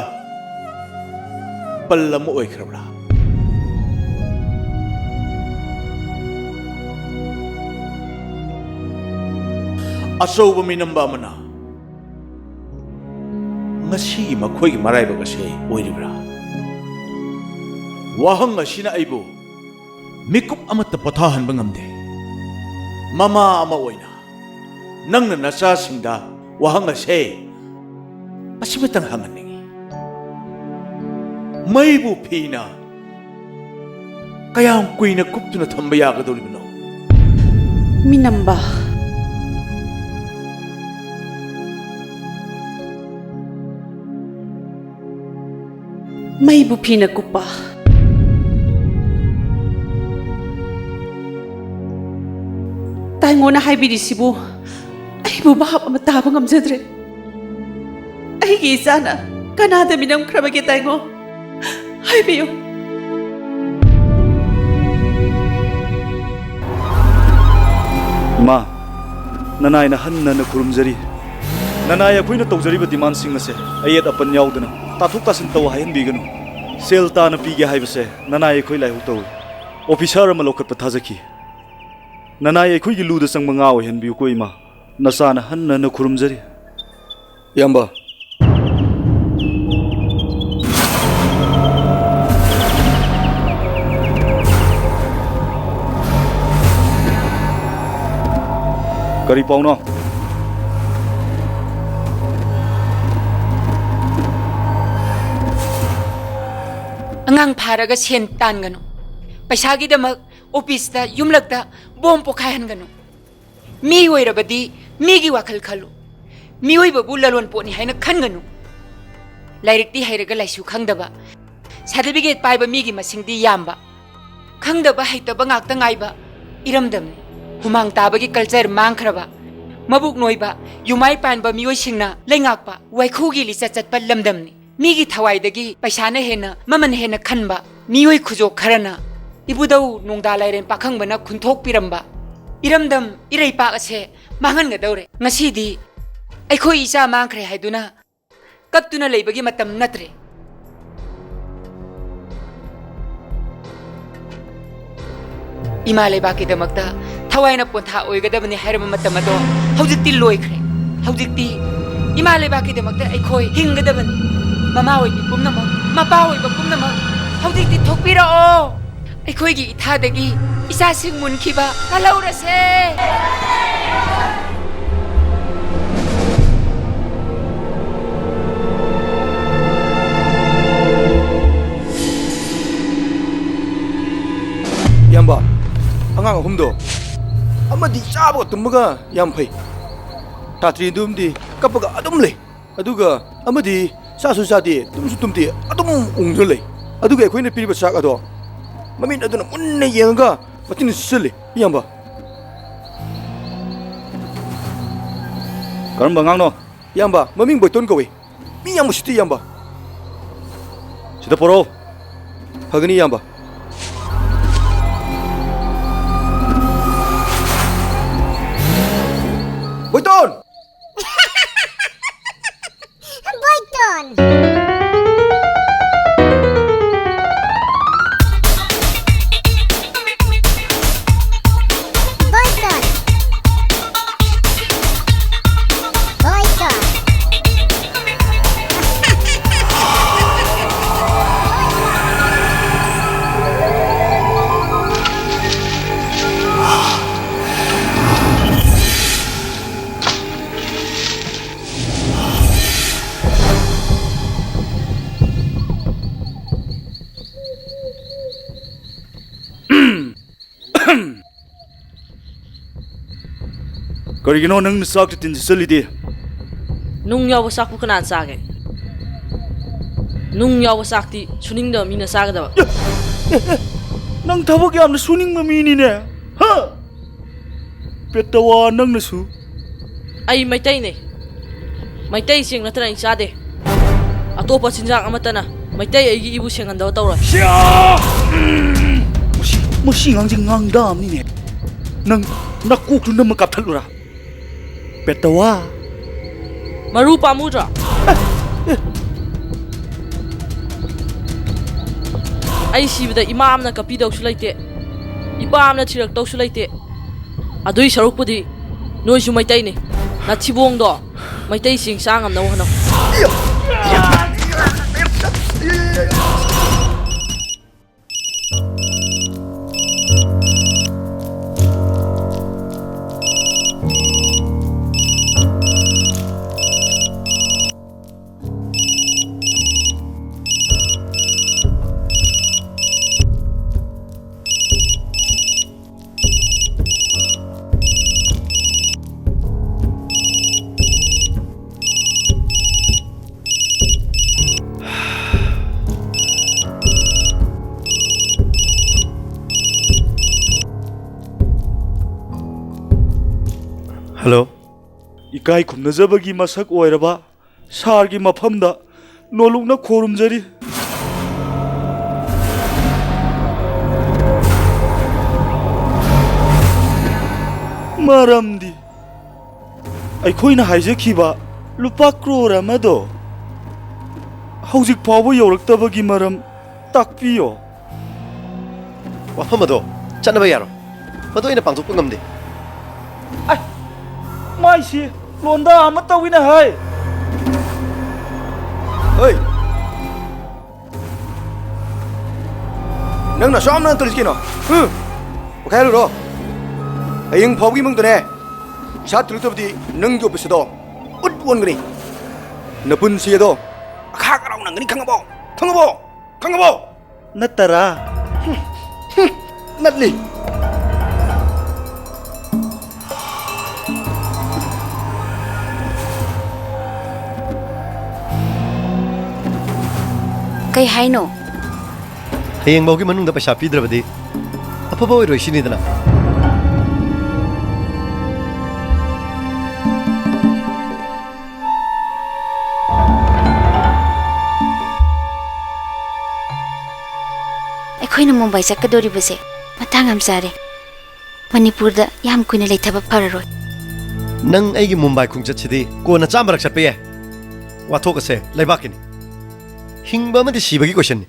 ꯄꯜ ꯑꯃ ꯑꯣꯏꯈ꯭ꯔꯕ꯭ꯔꯥ? ꯑꯆꯧꯕ ꯃꯤꯅꯝꯕ ꯑꯃꯅ ꯉꯁꯤꯒꯤ ꯃꯈꯣꯏꯒꯤ ꯃꯔꯥꯏꯕꯛ ꯑꯁꯤ ꯑꯣꯏꯔꯤꯕ꯭ꯔꯥ? ꯋꯥꯍꯪ ꯑꯁꯤꯅ ꯑꯩꯕꯨ ꯃꯤꯀꯨꯞ ꯑꯃꯠꯇ ꯄꯣꯊꯥꯍꯟꯕ ꯉꯝꯗꯦ꯫ ꯃꯃꯥ ꯑꯃ ꯑꯣꯏꯅ ꯅꯪꯅ ꯅꯆꯥꯁꯤꯡꯗ ꯋꯥꯍꯪ ꯑꯁꯦ ꯑꯁꯤꯃꯇꯪ ꯍꯪꯍꯟꯅꯤꯡꯏ꯫ ꯃꯩꯕꯨ ꯐꯤꯅ ꯀꯌꯥꯝ ꯀꯨꯏꯅ ꯀꯨꯞꯇꯨꯅ ꯊꯝꯕ ꯌꯥꯒꯗꯧꯔꯤꯕꯅꯣ? ꯃꯤꯅꯝꯕ꯫ ꯃꯩꯕꯨ ꯐꯤꯅ ꯀꯨꯞꯄ꯫ ꯇꯥꯏꯉꯣꯅ ꯍꯥꯏꯕꯤꯔꯤꯁꯤꯕꯨ ꯑꯩꯕꯨ ꯚꯥꯞ ꯑꯃ ꯇꯥꯕ ꯉꯝꯖꯗ꯭ꯔꯦ꯫ ꯑꯩꯒꯤ ꯏꯆꯥꯅ ꯀꯅꯥꯗ ꯃꯤꯅꯝꯈ꯭ꯔꯕꯒꯦ ꯇꯥꯏꯉꯣ? ꯍꯥꯏꯕꯤꯌꯨ꯫ ꯏꯃꯥ, ꯅꯅꯥꯏꯅ ꯍꯟꯅ ꯍꯟꯅ ꯈꯨꯔꯨꯝꯖꯔꯤ꯫ ꯅꯅꯥꯏ ꯑꯩꯈꯣꯏꯅ ꯇꯧꯖꯔꯤꯕ ꯗꯤꯃꯥꯟꯁꯤꯡ ꯑꯁꯦ ꯑꯌꯦꯠ ꯑꯄꯟ ꯌꯥꯎꯗꯅ ꯇꯥꯊꯣꯛ ꯇꯥꯁꯤꯟ ꯇꯧ ꯍꯥꯏꯍꯟꯕꯤꯒꯅꯨ꯫ ꯁꯦꯜ ꯇꯥꯅ ꯄꯤꯒꯦ ꯍꯥꯏꯕꯁꯦ ꯅꯅꯥꯏ ꯑꯩꯈꯣꯏ ꯂꯥꯏꯍꯧ ꯇꯧꯏ꯫ ꯑꯣꯐꯤꯁꯥꯔ ꯑꯃ ꯂꯧꯈꯠꯄ ꯊꯥꯖꯈꯤ꯫ ꯅꯅꯥꯏ ꯑꯩꯈꯣꯏꯒꯤ ꯂꯨꯗ ꯆꯪꯕ ꯉꯥ ꯑꯣꯏꯍꯟꯕꯤꯌꯨꯀꯣ, ꯏꯃꯥ꯫ ꯅꯆꯥꯅ ꯍꯟꯅ ꯍꯟꯅ ꯈꯨꯔꯨꯝꯖꯔꯤ꯫ ꯏꯌꯥꯝꯕ꯫ ꯀꯔꯤ ꯄꯥꯎꯅꯣ? ꯑꯉꯥꯡ ꯐꯥꯔꯒ ꯁꯦꯟ ꯇꯥꯟꯒꯅꯨ꯫ ꯄꯩꯁꯥꯒꯤꯗꯃꯛ ꯑꯣꯐꯤꯁꯇ, ꯌꯨꯝꯂꯛꯇ ꯕꯣꯝ ꯄꯣꯈꯥꯏꯍꯟꯒꯅꯨ꯫ ꯃꯤ ꯑꯣꯏꯔꯕꯗꯤ ꯃꯤꯒꯤ ꯋꯥꯈꯜ ꯈꯜꯂꯨ꯫ ꯃꯤꯑꯣꯏꯕꯕꯨ ꯂꯂꯣꯟ ꯄꯣꯠꯅꯤ ꯍꯥꯏꯅ ꯈꯟꯒꯅꯨ꯫ ꯂꯥꯏꯔꯤꯛꯇꯤ ꯍꯩꯔꯒ ꯂꯥꯏꯁꯨ ꯈꯪꯗꯕ, ꯁꯥꯔꯇꯤꯐꯤꯀꯦꯠ ꯄꯥꯏꯕ ꯃꯤꯒꯤ ꯃꯁꯤꯡꯗꯤ ꯌꯥꯝꯕ, ꯈꯪꯗꯕ ꯍꯩꯇꯕ ꯉꯥꯛꯇ ꯉꯥꯏꯕ ꯏꯔꯝꯗꯝꯅꯤ꯫ ꯍꯨꯃꯥꯡ ꯇꯥꯕꯒꯤ ꯀꯜꯆꯔ ꯃꯥꯡꯈ꯭ꯔꯕ, ꯃꯕꯨꯛ ꯅꯣꯏꯕ, ꯌꯨꯃꯥꯏ ꯄꯥꯟꯕ ꯃꯤꯑꯣꯏꯁꯤꯡꯅ ꯂꯩꯉꯥꯛꯄ ꯋꯥꯏꯈꯨꯒꯤ ꯂꯤꯆꯠ ꯆꯠꯄ ꯂꯝꯗꯝꯅꯤ꯫ ꯃꯤꯒꯤ ꯊꯋꯥꯏꯗꯒꯤ ꯄꯩꯁꯥꯅ ꯍꯦꯟꯅ ꯃꯃꯜ ꯍꯦꯟꯅ ꯈꯟꯕ ꯃꯤꯑꯣꯏ ꯈꯨꯖꯣꯛ ꯈꯔꯅ ꯏꯕꯨꯙꯧ ꯅꯣꯡꯗꯥ ꯂꯥꯏꯔꯦꯟ ꯄꯥꯈꯪꯕꯅ ꯈꯨꯟꯊꯣꯛꯄꯤꯔꯝꯕ ꯏꯔꯝꯗꯝ ꯏꯔꯩꯄꯥꯛ ꯑꯁꯦ ꯃꯥꯡꯍꯟꯒꯗꯧꯔꯦ꯫ ꯉꯁꯤꯗꯤ ꯑꯩꯈꯣꯏ ꯏꯆꯥ ꯃꯥꯡꯈ꯭ꯔꯦ ꯍꯥꯏꯗꯨꯅ ꯀꯞꯇꯨꯅ ꯂꯩꯕꯒꯤ ꯃꯇꯝ ꯅꯠꯇ꯭ꯔꯦ꯫ ꯏꯃꯥ ꯂꯩꯕꯥꯛꯀꯤꯗꯃꯛꯇ ꯊꯋꯥꯏꯅ ꯄꯣꯟꯊꯥ ꯑꯣꯏꯒꯗꯕꯅꯤ ꯍꯥꯏꯔꯕ ꯃꯇꯝ ꯑꯗꯣ ꯍꯧꯖꯤꯛꯇꯤ ꯂꯣꯏꯈ꯭ꯔꯦ꯫ ꯍꯧꯖꯤꯛꯇꯤ ꯏꯃꯥ ꯂꯩꯕꯥꯛꯀꯤꯗꯃꯛꯇ ꯑꯩꯈꯣꯏ ꯍꯤꯡꯒꯗꯕꯅꯤ꯫ ꯃꯃꯥ ꯑꯣꯏꯕꯤ ꯄꯨꯝꯅꯃꯛ, ꯃꯄꯥ ꯑꯣꯏꯕ ꯄꯨꯝꯅꯃꯛ, ꯍꯧꯖꯤꯛꯇꯤ ꯊꯣꯛꯄꯤꯔꯛꯑꯣ꯫ ꯑꯩꯈꯣꯏꯒꯤ ꯏꯊꯥꯗꯒꯤ ꯏꯆꯥꯁꯤꯡ ꯃꯨꯟꯈꯤꯕ ꯀꯜꯍꯧꯔꯁꯦ꯫ ꯏꯌꯥꯝꯕ, ꯑꯉꯥꯡ ꯑꯍꯨꯝꯗꯣ ꯑꯃꯗꯤ ꯆꯥꯕꯒ ꯇꯨꯝꯕꯒ ꯌꯥꯝ ꯐꯩ꯫ ꯁꯥꯇ꯭ꯔꯤꯗꯨꯝꯗꯤ ꯀꯞꯄꯒ ꯑꯗꯨꯝ ꯂꯩ꯫ ꯑꯗꯨꯒ ꯑꯃꯗꯤ ꯆꯥꯁꯨ ꯆꯥꯗꯦ, ꯇꯨꯝꯁꯨ ꯇꯨꯝꯗꯦ, ꯑꯗꯨꯝ ꯎꯪꯗꯨꯅ ꯂꯩ꯫ ꯑꯗꯨꯒ ꯑꯩꯈꯣꯏꯅ ꯄꯤꯔꯤꯕ ꯆꯥꯛ ꯑꯗꯣ ꯃꯃꯤꯠ ꯑꯗꯨꯅ ꯃꯨꯟꯅ ꯌꯦꯡꯉꯒ ꯃꯆꯤꯟ ꯁꯤꯆꯜꯂꯤ, ꯏꯌꯥꯝꯕ꯫ ꯀꯔꯝꯕ ꯑꯉꯥꯡꯅꯣ? ꯏꯌꯥꯝꯕ, ꯃꯃꯤꯡ ꯕꯣꯏꯇꯣꯟ ꯀꯧꯏ꯫ ꯃꯤ ꯌꯥꯝ ꯎꯁꯤꯠꯇꯦ, ꯏꯌꯥꯝꯕ꯫ ꯁꯤꯗ ꯄꯣꯔꯛꯑꯣ꯫ ꯐꯒꯅꯤ, ꯏꯌꯥꯝꯕ꯫ ꯕꯣꯏꯇꯣꯟ! ꯕꯣꯏꯇꯣꯟ! ꯀꯔꯤꯒꯤꯅꯣ ꯅꯪꯅ ꯆꯥꯛꯇ ꯇꯤꯟ ꯁꯤꯠꯆꯜꯂꯤꯗꯤ? ꯅꯨꯡ ꯌꯥꯎꯕ ꯆꯥꯛꯄꯨ ꯀꯅꯥꯅ ꯆꯥꯒꯦ? ꯅꯨꯡ ꯌꯥꯎꯕ ꯆꯥꯛꯇꯤ ꯁꯨꯅꯤꯡꯗꯕ ꯃꯤꯅ ꯆꯥꯒꯗꯕ꯫ ꯑꯦ, ꯑꯦ, ꯑꯦ, ꯅꯪ ꯊꯕꯛ ꯌꯥꯝꯅ ꯁꯨꯅꯤꯡꯕ ꯃꯤꯅꯤꯅꯦ꯫ ꯍꯥ? ꯄꯦꯇꯋꯥ, ꯅꯪꯅꯁꯨ? ꯑꯩ ꯃꯩꯇꯩꯅꯦ꯫ ꯃꯩꯇꯩ ꯆꯦꯡ ꯅꯠꯇꯅ ꯑꯩ ꯆꯥꯗꯦ꯫ ꯑꯇꯣꯞꯄ ꯆꯤꯟꯖꯥꯛ ꯑꯃꯠꯇꯅ ꯃꯩꯇꯩ ꯑꯩꯒꯤ ꯏꯕꯨ ꯁꯦꯡꯍꯟꯗꯕ ꯇꯧꯔꯣꯏ꯫ ꯁꯤꯌꯥ! ꯎꯝ! ꯃꯁꯤ, ꯃꯁꯤ ꯑꯉꯥꯡꯁꯦ ꯉꯥꯡꯗꯥ ꯑꯃꯅꯤꯅꯦ꯫ ꯅꯪ ꯅꯀꯣꯛꯇꯨ ꯅꯝꯃ ꯀꯥꯞꯊꯠꯂꯨꯔꯥ? ꯄꯦꯇꯋꯥ꯫ ꯃꯔꯨ ꯄꯥꯝꯃꯨꯗ꯭ꯔꯣ? ꯑꯦ, ꯑꯦ꯫ ꯑꯩ ꯁꯤꯕꯗ ꯏꯃꯥ ꯑꯃꯅ ꯀꯞꯄꯤꯗꯧꯁꯨ ꯂꯩꯇꯦ, ꯏꯄꯥ ꯑꯃꯅ ꯊꯤꯔꯛꯇꯧꯁꯨ ꯂꯩꯇꯦ꯫ ꯑꯗꯨꯏ ꯁꯔꯨꯛꯄꯨꯗꯤ ꯅꯣꯏꯁꯨ ꯃꯩꯇꯩꯅꯤ, ꯅꯊꯤꯕꯣꯡꯗꯣ ꯃꯩꯇꯩ ꯆꯦꯡ ꯆꯥ ꯉꯝꯅꯕ ꯍꯣꯠꯅꯧ꯫ ꯍꯜꯂꯣ꯫ ꯏꯀꯥꯏ ꯈꯨꯝꯅꯖꯕꯒꯤ ꯃꯁꯛ ꯑꯣꯏꯔꯕ ꯁꯥꯔꯒꯤ ꯃꯐꯝꯗ ꯅꯣꯂꯨꯛꯅ ꯈꯣꯔꯨꯝꯖꯔꯤ꯫ ꯃꯔꯝꯗꯤ ꯑꯩꯈꯣꯏꯅ ꯍꯥꯏꯖꯈꯤꯕ ꯂꯨꯄꯥ ꯀ꯭ꯔꯣꯔ ꯑꯃꯗꯣ ꯍꯧꯖꯤꯛ ꯐꯥꯎꯕ ꯌꯧꯔꯛꯇꯕꯒꯤ ꯃꯔꯝ ꯇꯥꯛꯄꯤꯌꯣ꯫ ꯋꯥꯐꯝ ꯑꯗꯣ ꯆꯠꯅꯕ ꯌꯥꯔꯣꯏ꯫ ꯃꯗꯨ ꯑꯩꯅ ꯄꯥꯡꯊꯣꯛꯄ ꯉꯝꯗꯦ꯫ ꯑꯩ, ꯃꯥꯏꯁꯤ ꯂꯣꯟꯗꯥ ꯑꯃ ꯇꯧꯏꯅ ꯍꯥꯏ꯫ ꯍꯣꯏ꯫ ꯅꯪꯅ ꯑꯁꯨꯛ ꯌꯥꯝꯅ ꯇꯧꯔꯤꯁꯤ ꯀꯩꯅꯣ? ꯍꯨꯝ! ꯄꯣꯈꯥꯏꯍꯜꯂꯨꯔꯣ꯫ ꯍꯌꯦꯡ ꯐꯥꯎꯕꯒꯤ ꯃꯅꯨꯡꯗꯅꯦ, ꯄꯩꯁꯥ ꯊꯤꯜꯂꯛꯇꯕꯗꯤ ꯅꯪꯒꯤ ꯑꯣꯐꯤꯁ ꯑꯗꯣ ꯎꯠ ꯑꯣꯟꯒꯅꯤ꯫ ꯅꯄꯨꯟꯁꯤ ꯑꯗꯣ ꯑꯈꯥꯛ ꯑꯔꯥꯎ ꯅꯪꯒꯅꯤ, ꯈꯪꯉꯕꯣ? ꯈꯪꯉꯕꯣ? ꯈꯪꯉꯕꯣ? ꯅꯠꯇꯔꯥ? ꯍꯨꯝ, ꯍꯨꯝ, ꯅꯠꯂꯤ꯫ ꯀꯩ ꯍꯥꯏꯅꯣ? ꯍꯌꯦꯡ ꯐꯥꯎꯒꯤ ꯃꯅꯨꯡꯗ ꯄꯩꯁꯥ ꯄꯤꯗ꯭ꯔꯕꯗꯤ ꯑꯐꯕ ꯑꯣꯏꯔꯣꯏ ꯁꯤꯅꯤꯗꯅ꯫ ꯑꯩꯈꯣꯏꯅ ꯃꯨꯝꯕꯥꯏ ꯆꯠꯀꯗꯧꯔꯤꯕꯁꯦ ꯃꯇꯥꯡ ꯌꯥꯝ ꯆꯥꯔꯦ꯫ ꯃꯅꯤꯄꯨꯔꯗ ꯌꯥꯝ ꯀꯨꯏꯅ ꯂꯩꯊꯕ ꯐꯔꯔꯣꯏ꯫ ꯅꯪ ꯑꯩꯒꯤ ꯃꯨꯝꯕꯥꯏ ꯈꯣꯡꯆꯠꯁꯤꯗꯤ ꯀꯣꯟꯅ ꯆꯥꯝꯃꯔꯛ ꯆꯠꯄ ꯌꯥꯏ꯫ ꯋꯥꯊꯣꯛ ꯑꯁꯦ ꯂꯩꯕꯥꯛꯀꯤꯅꯤ꯫ ꯍꯤꯡꯕ ꯑꯃꯗꯤ ꯁꯤꯕꯒꯤ ꯀꯣꯏꯁꯟꯅꯤ꯫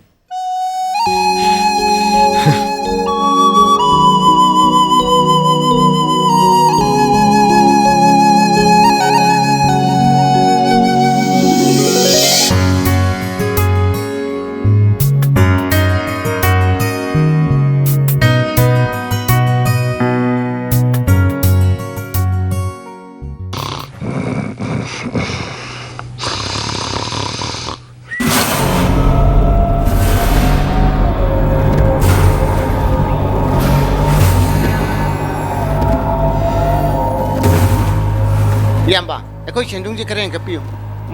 ꯏꯌꯥꯝꯕ, ꯑꯩꯈꯣꯏ ꯁꯦꯟꯗꯨꯡꯁꯦ ꯈꯔ ꯍꯦꯟꯒꯠꯄꯤꯌꯨ꯫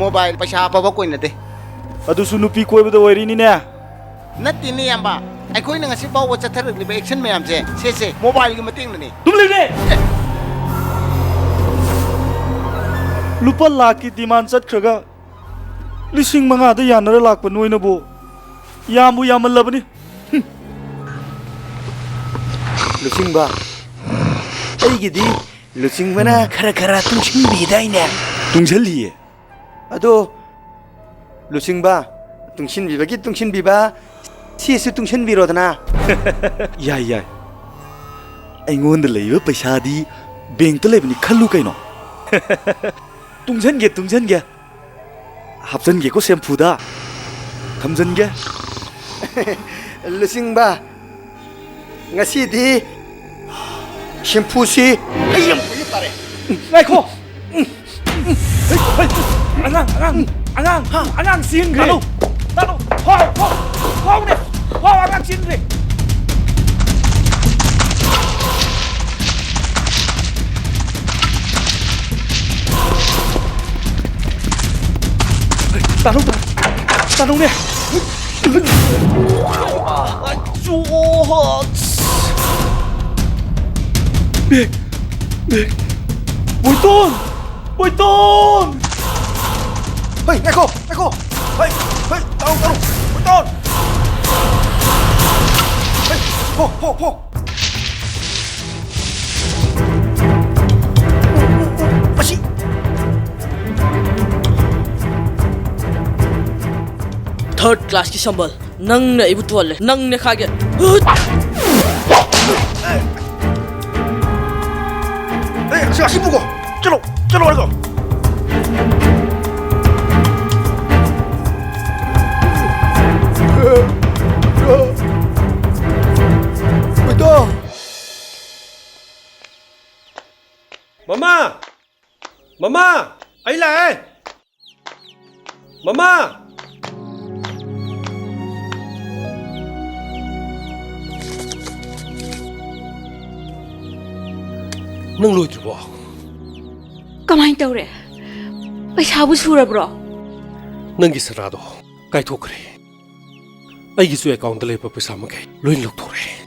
ꯃꯣꯕꯥꯏꯜ ꯄꯩꯁꯥ ꯍꯥꯞꯄꯕ ꯀꯣꯏꯅꯗꯦ꯫ ꯑꯗꯨꯁꯨ ꯅꯨꯄꯤ ꯀꯣꯏꯕꯗ ꯑꯣꯏꯔꯤꯅꯤꯅꯦ꯫ ꯅꯠꯇꯦꯅꯦ ꯏꯌꯥꯝꯕ, ꯑꯩꯈꯣꯏꯅ ꯉꯁꯤ ꯐꯥꯎꯕ ꯆꯠꯊꯔꯛꯂꯤꯕ action ꯃꯌꯥꯝꯁꯦ, ꯁꯦ, ꯁꯦ, ꯃꯣꯕꯥꯏꯜꯒꯤ ꯃꯇꯦꯡꯅꯅꯦ꯫ ꯇꯨꯝꯂꯤꯅꯦ! ꯂꯨꯄꯥ ꯂꯥꯛꯀꯤ demand ꯆꯠꯈ꯭ꯔꯒ ꯂꯤꯁꯤꯡ ꯃꯉꯥꯗ ꯌꯥꯅꯔ ꯂꯥꯛꯄ ꯅꯣꯏꯅꯕꯨ ꯌꯥꯝꯕꯨ ꯌꯥꯝꯃꯜꯂꯕꯅꯤ꯫ ꯂꯨꯆꯤꯡꯕ, ꯑꯩꯒꯤꯗꯤ ꯂꯨꯆꯤꯡꯕꯅ ꯈꯔ ꯈꯔ ꯇꯨꯡꯁꯤꯟꯕꯤꯗꯥꯏꯅꯦ? ꯇꯨꯡꯁꯤꯜꯂꯤꯌꯦ꯫ ꯑꯗꯣ, ꯂꯨꯆꯤꯡꯕ, ꯇꯨꯡꯁꯤꯟꯕꯤꯕꯒꯤ ꯇꯨꯡꯁꯤꯟꯕꯤꯕ, ꯁꯤꯁꯨ ꯇꯨꯡꯁꯤꯟꯕꯤꯔꯣꯗꯅ꯫ ꯌꯥꯏ, ꯌꯥꯏ꯫ ꯑꯩꯉꯣꯟꯗ ꯂꯩꯕ ꯄꯩꯁꯥꯗꯤ ꯕꯦꯡꯛꯇ ꯂꯩꯕꯅꯤ ꯈꯜꯂꯨ ꯀꯩꯅꯣ꯫ ꯇꯨꯡꯁꯤꯟꯒꯦ, ꯇꯨꯡꯁꯤꯟꯒꯦ꯫ ꯍꯥꯞꯆꯤꯟꯒꯦꯀꯣ ꯁꯦꯝꯐꯨꯗ꯫ ꯊꯝꯖꯤꯟꯒꯦ꯫ ꯂꯨꯆꯤꯡꯕ, ꯉꯁꯤꯗꯤ ꯁꯦꯝꯐꯨꯁꯤ ꯑꯩ ꯑꯃꯨꯛ ꯇꯥꯔꯦ꯫ ꯉꯥꯏꯈꯣ! ꯑꯉꯥꯡ, ꯑꯉꯥꯡ, ꯑꯉꯥꯡ, ꯑꯉꯥꯡ ꯆꯦꯟꯈ꯭ꯔꯦ꯫ ꯇꯥꯅꯧ! ꯇꯥꯅꯧ! ꯐꯥꯎ! ꯐꯥꯎ! ꯐꯥꯎꯅꯦ! ꯐꯥꯎ! ꯑꯉꯥꯡ ꯆꯦꯟꯈ꯭ꯔꯦ! ꯇꯥꯅꯧ! ꯇꯥꯅꯧꯅꯦ! ꯕꯦꯛ! ꯕꯦꯛ! ꯕꯣꯏꯇꯣꯟ! ꯕꯣꯏꯇꯣꯟ! ꯍꯩ, ꯉꯥꯏꯈꯣ, ꯉꯥꯏꯈꯣ! ꯍꯩ, ꯍꯩ, ꯇꯥꯔꯨ, ꯇꯥꯔꯨ! ꯕꯣꯏꯇꯣꯟ! ꯍꯩ, ꯐꯣ, ꯐꯣ, ꯐꯣ! ꯃꯁꯤ! Third class ꯀꯤ ꯁꯝꯕꯜ, ꯅꯪꯅ ꯑꯩꯕꯨ ꯇꯣꯜꯂꯦ, ꯅꯪ ꯅꯦꯈꯥꯏꯒꯦ꯫ ꯑꯦ, ꯁꯤ, ꯑꯁꯤ ꯄꯨꯈꯣ꯫ ꯆꯠꯂꯣ, ꯆꯠꯂꯣ, ꯍꯥꯏꯗꯣ꯫ ꯍꯣꯏꯗꯣ꯫ ꯃꯃꯥ! ꯃꯃꯥ! ꯑꯩ ꯂꯥꯛꯑꯦ! ꯃꯃꯥ! ꯅꯪ ꯂꯣꯏꯗ꯭ꯔꯤꯕꯣ? ꯀꯃꯥꯏꯅ ꯇꯧꯔꯦ? ꯄꯩꯁꯥꯕꯨ ꯁꯨꯔꯕ꯭ꯔꯣ? ꯅꯪꯒꯤ ꯁꯅꯥꯗꯣ ꯀꯥꯏꯊꯣꯛꯈ꯭ꯔꯦ꯫ ꯑꯩꯒꯤꯁꯨ account ꯇ ꯂꯩꯕ ꯄꯩꯁꯥ ꯃꯈꯩ ꯂꯣꯏ ꯂꯧꯊꯣꯛꯈ꯭ꯔꯦ꯫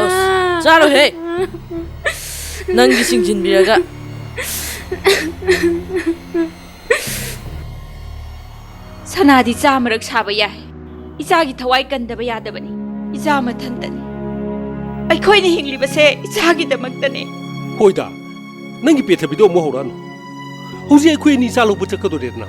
ꯑꯁ, ꯆꯥꯔꯣꯏꯍꯦ꯫ ꯅꯪꯒꯤ ꯁꯤꯡꯖꯤꯟꯕꯤꯔꯒ꯫ ꯁꯅꯥꯗꯤ ꯆꯥꯃꯔꯛ ꯁꯥꯕ ꯌꯥꯏ, ꯏꯆꯥꯒꯤ ꯊꯋꯥꯏ ꯀꯟꯗꯕ ꯌꯥꯗꯕꯅꯤ꯫ ꯏꯆꯥ ꯃꯊꯟꯇꯅꯤ꯫ ꯑꯩꯈꯣꯏꯅ ꯍꯤꯡꯂꯤꯕꯁꯦ ꯏꯆꯥꯒꯤꯗꯃꯛꯇꯅꯤ꯫ ꯍꯣꯏꯗ, ꯅꯪꯒꯤ ꯄꯦꯊꯕꯤꯗꯣ ꯑꯃꯨꯛ ꯍꯧꯔꯛꯑꯅꯨ꯫ ꯍꯧꯖꯤꯛ ꯑꯩꯈꯣꯏ ꯑꯅꯤ ꯏꯆꯥ ꯂꯧꯕ ꯆꯠꯀꯗꯣꯔꯦꯗꯅ꯫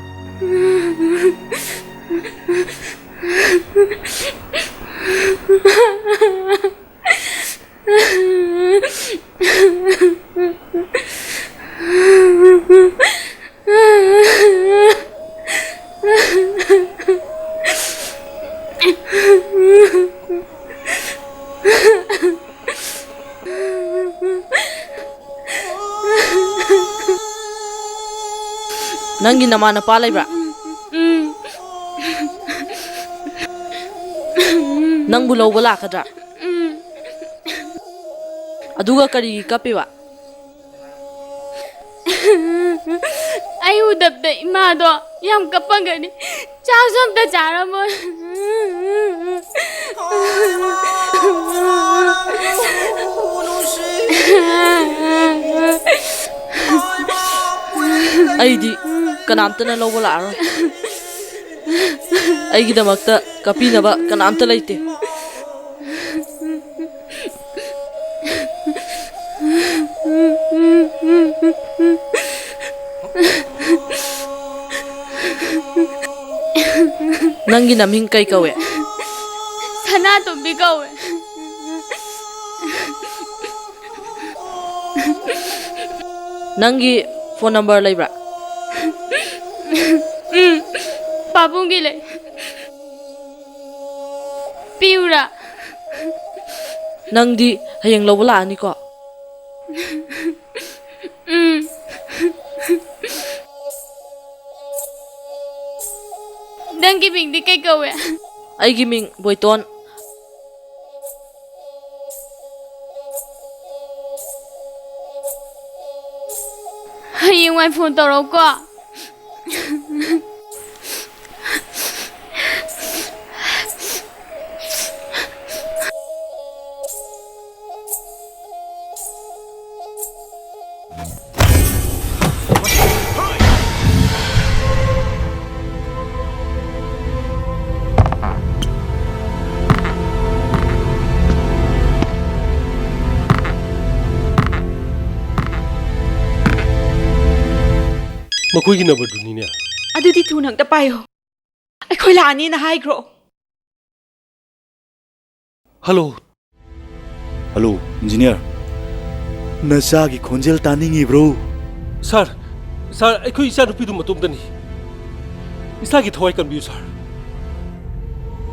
ꯅꯪꯒꯤ ꯅꯃꯥ ꯅꯄꯥ ꯂꯩꯕ꯭ꯔꯥ? ꯎꯝ꯫ ꯅꯪꯕꯨ ꯂꯧꯕ ꯂꯥꯛꯀꯗ꯭ꯔꯥ? ꯎꯝ꯫ ꯑꯗꯨꯒ ꯀꯔꯤꯒꯤ ꯀꯞꯄꯤꯕ? ꯑꯩ ꯎꯗꯕꯗ ꯏꯃꯥꯗꯣ ꯌꯥꯝ ꯀꯞꯄꯝꯒꯅꯤ꯫ ꯆꯥꯛꯁꯨ ꯑꯝꯇ ꯆꯥꯔꯝꯃꯣꯏ꯫ ꯑꯩꯗꯤ ꯀꯅꯥꯝꯇꯅ ꯂꯧꯕ ꯂꯥꯛꯑꯔꯣꯏ꯫ ꯑꯩꯒꯤꯗꯃꯛꯇ ꯀꯞꯄꯤꯅꯕ ꯀꯅꯥꯝꯇ ꯂꯩꯇꯦ꯫ ꯅꯪꯒꯤ ꯅꯃꯤꯡ ꯀꯩ ꯀꯧꯋꯦ? ꯁꯅꯥꯇꯣꯝꯕꯤ ꯀꯧꯋꯦ꯫ ꯅꯪꯒꯤ ꯐꯣꯟ ꯅꯝꯕꯔ ꯂꯩꯕ꯭ꯔꯥ? ꯎꯝ, ꯄꯥꯕꯨꯡꯒꯤ ꯂꯩ꯫ ꯄꯤꯌꯨꯔꯥ? ꯅꯪꯗꯤ ꯍꯌꯦꯡ ꯂꯧꯕ ꯂꯥꯛꯑꯅꯤꯀꯣ? ꯎꯝ꯫ ꯅꯪꯒꯤ ꯃꯤꯡꯗꯤ ꯀꯩ ꯀꯧꯋꯦ? ꯑꯩꯒꯤ ꯃꯤꯡ ꯕꯣꯏꯇꯣꯟ꯫ ꯍꯌꯦꯡꯋꯥꯏ ꯐꯣꯟ ꯇꯧꯔꯛꯎꯀꯣ꯫ ꯃꯈꯣꯏꯒꯤ ꯅꯝꯕꯔꯗꯨꯅꯤꯅꯦ꯫ ꯑꯗꯨꯗꯤ ꯊꯨꯅ ꯑꯝꯇ ꯄꯥꯏꯌꯣ꯫ ꯑꯩꯈꯣꯏ ꯂꯥꯛꯑꯅꯤꯅ ꯍꯥꯏꯈ꯭ꯔꯣ꯫ ꯍꯜꯂꯣ꯫ Hello, engineer. ꯅꯆꯥꯒꯤ ꯈꯣꯟꯖꯦꯜ ꯇꯥꯅꯤꯡꯉꯤꯕ꯭ꯔꯣ? ꯁꯥꯔ, ꯁꯥꯔ, ꯑꯩꯈꯣꯏ ꯏꯆꯥꯅꯨꯄꯤꯗꯨ ꯃꯇꯣꯝꯇꯅꯤ꯫ ꯏꯆꯥꯒꯤ ꯊꯋꯥꯏ ꯀꯟꯕꯤꯌꯨ, ꯁꯥꯔ꯫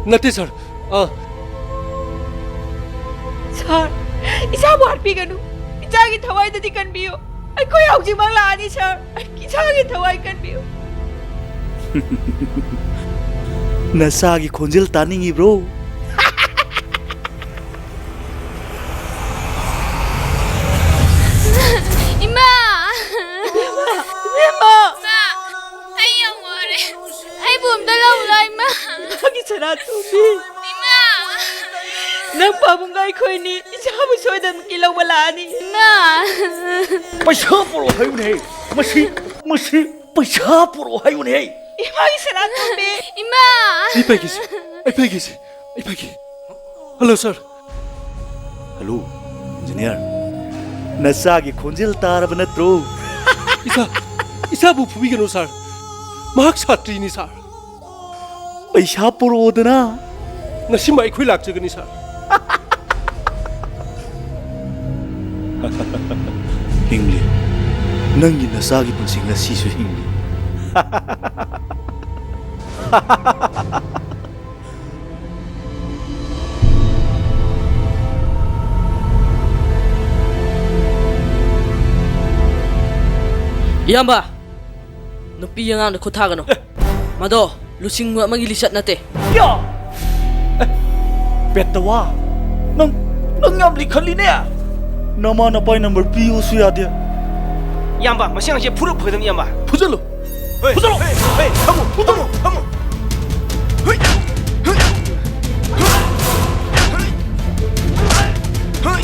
ꯅꯠꯇꯦ, ꯁꯥꯔ꯫ ꯑ, ꯁꯥꯔ, ꯏꯆꯥꯕꯨ ꯍꯥꯠꯄꯤꯒꯅꯨ꯫ ꯏꯆꯥꯒꯤ ꯊꯋꯥꯏꯗꯗꯤ ꯀꯟꯕꯤꯌꯨ꯫ ꯑꯩꯈꯣꯏ ꯍꯧꯖꯤꯛꯃꯛ ꯂꯥꯛꯑꯅꯤ, ꯁꯥꯔ꯫ ꯏꯆꯥꯒꯤ ꯊꯋꯥꯏ ꯀꯟꯕꯤꯌꯨ꯫ ꯅꯆꯥꯒꯤ ꯈꯣꯟꯖꯦꯜ ꯇꯥꯅꯤꯡꯉꯤꯕ꯭ꯔꯣ? ꯏꯃꯥ! ꯏꯃꯥ! ꯏꯃꯥ! ꯏꯃꯥ! ꯑꯩ ꯌꯥꯝ ꯋꯥꯔꯦ꯫ ꯑꯩꯕꯨ ꯑꯝꯇ ꯂꯧ ꯂꯥꯎ, ꯏꯃꯥ꯫ ꯏꯃꯥꯒꯤ ꯁꯅꯥꯇꯣꯝꯕꯤ꯫ ꯏꯃꯥ! ꯅꯪ ꯄꯥꯕꯨꯡꯒ ꯑꯩꯈꯣꯏꯅꯤ ꯏꯆꯥꯕꯨ ꯁꯣꯏꯗꯅꯃꯛꯀꯤ ꯂꯧꯕ ꯂꯥꯛꯑꯅꯤ꯫ ꯏꯃꯥ! ꯄꯩꯁꯥ ꯄꯨꯔꯛꯑꯣ ꯍꯥꯏꯌꯨꯅꯦꯍꯦ꯫ ꯃꯁꯤ, ꯃꯁꯤ ꯄꯩꯁꯥ ꯄꯨꯔꯛꯑꯣ ꯍꯥꯏꯌꯨꯅꯦꯍꯦ꯫ ꯏꯃꯥꯒꯤ ꯁꯅꯥꯇꯣꯝꯕꯤ! ꯏꯃꯥ! ꯑꯩ ꯄꯥꯏꯒꯦꯁꯦ, ꯑꯩ ꯄꯥꯏꯒꯦꯁꯦ, ꯑꯩ ꯄꯥꯏꯒꯦ꯫ Hello, sir. Hello, engineer. ꯅꯆꯥꯒꯤ ꯈꯣꯟꯖꯦꯜ ꯇꯥꯔꯕ ꯅꯠꯇ꯭ꯔꯣ? ꯏꯆꯥ, ꯏꯆꯥꯕꯨ ꯐꯨꯕꯤꯒꯅꯨ, ꯁꯥꯔ꯫ ꯃꯍꯥꯛ ꯁꯥꯇ꯭ꯔꯤꯅꯤ, ꯁꯥꯔ꯫ ꯄꯩꯁꯥ ꯄꯨꯔꯛꯑꯣꯗꯅ꯫ ꯉꯁꯤꯃꯛ ꯑꯩꯈꯣꯏ ꯂꯥꯛꯆꯒꯅꯤ, ꯁꯥꯔ꯫ ꯍꯤꯡꯂꯤ꯫ ꯅꯪꯒꯤ ꯅꯆꯥꯒꯤ ꯄꯨꯟꯁꯤ ꯉꯁꯤꯁꯨ ꯍꯤꯡꯂꯤ꯫ ꯏꯌꯥꯝꯕ, ꯅꯨꯄꯤ ꯑꯉꯥꯡꯗ ꯈꯨꯠ ꯊꯥꯒꯅꯨ꯫ ꯃꯗꯣ ꯂꯨꯆꯤꯡꯕ ꯑꯃꯒꯤ ꯂꯤꯆꯠ ꯅꯠꯇꯦ꯫ ꯌꯥ! ꯑꯦ, ꯄꯦꯠꯇꯋꯥ, ꯅꯪ, ꯅꯪ ꯌꯥꯝ ꯂꯤꯈꯠꯂꯤꯅꯦ꯫ ꯅꯃꯥ ꯅꯄꯥꯏ ꯅꯝꯕꯔ ꯄꯤꯌꯨꯁꯨ ꯌꯥꯗꯦ꯫ ꯏꯌꯥꯝꯕ, ꯃꯁꯤ ꯑꯉꯥꯡꯁꯦ ꯐꯨꯔ ꯐꯒꯗꯕꯅꯤ, ꯏꯌꯥꯝꯕ꯫ ꯐꯨꯖꯜꯂꯨ꯫ ꯍꯣꯏ, ꯐꯨꯖꯜꯂꯨ꯫ ꯍꯣꯏ, ꯍꯣꯏ, ꯊꯝꯃꯣ, ꯊꯝꯃꯣ, ꯊꯝꯃꯣ꯫ ꯍꯣꯏ, ꯍꯣꯏ, ꯍꯣꯏ, ꯍꯣꯏ꯫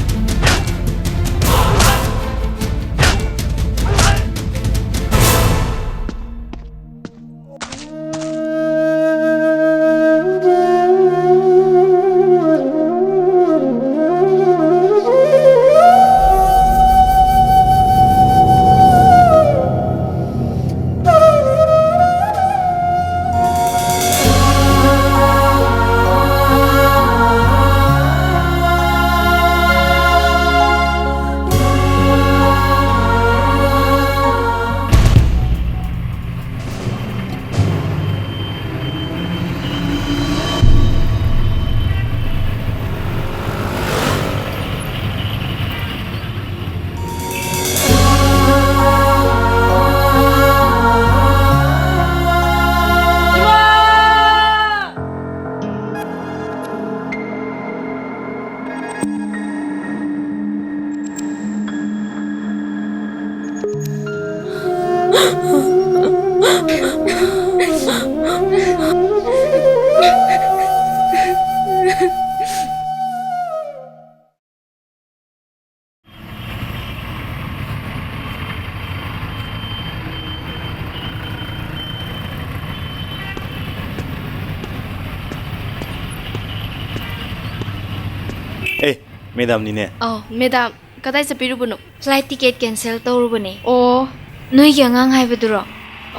ꯑꯦ, ꯃꯦꯗꯥꯝꯅꯤꯅꯦ꯫ ꯑꯧ, ꯃꯦꯗꯥꯝ, ꯀꯗꯥꯏ ꯆꯠꯄꯤꯔꯨꯕꯅꯣ? Flight ticket cancel ꯇꯧꯔꯨꯕꯅꯦ꯫ ꯑꯣ, ꯅꯣꯏꯒꯤ ꯑꯉꯥꯡ ꯍꯥꯏꯕꯗꯨꯔꯣ?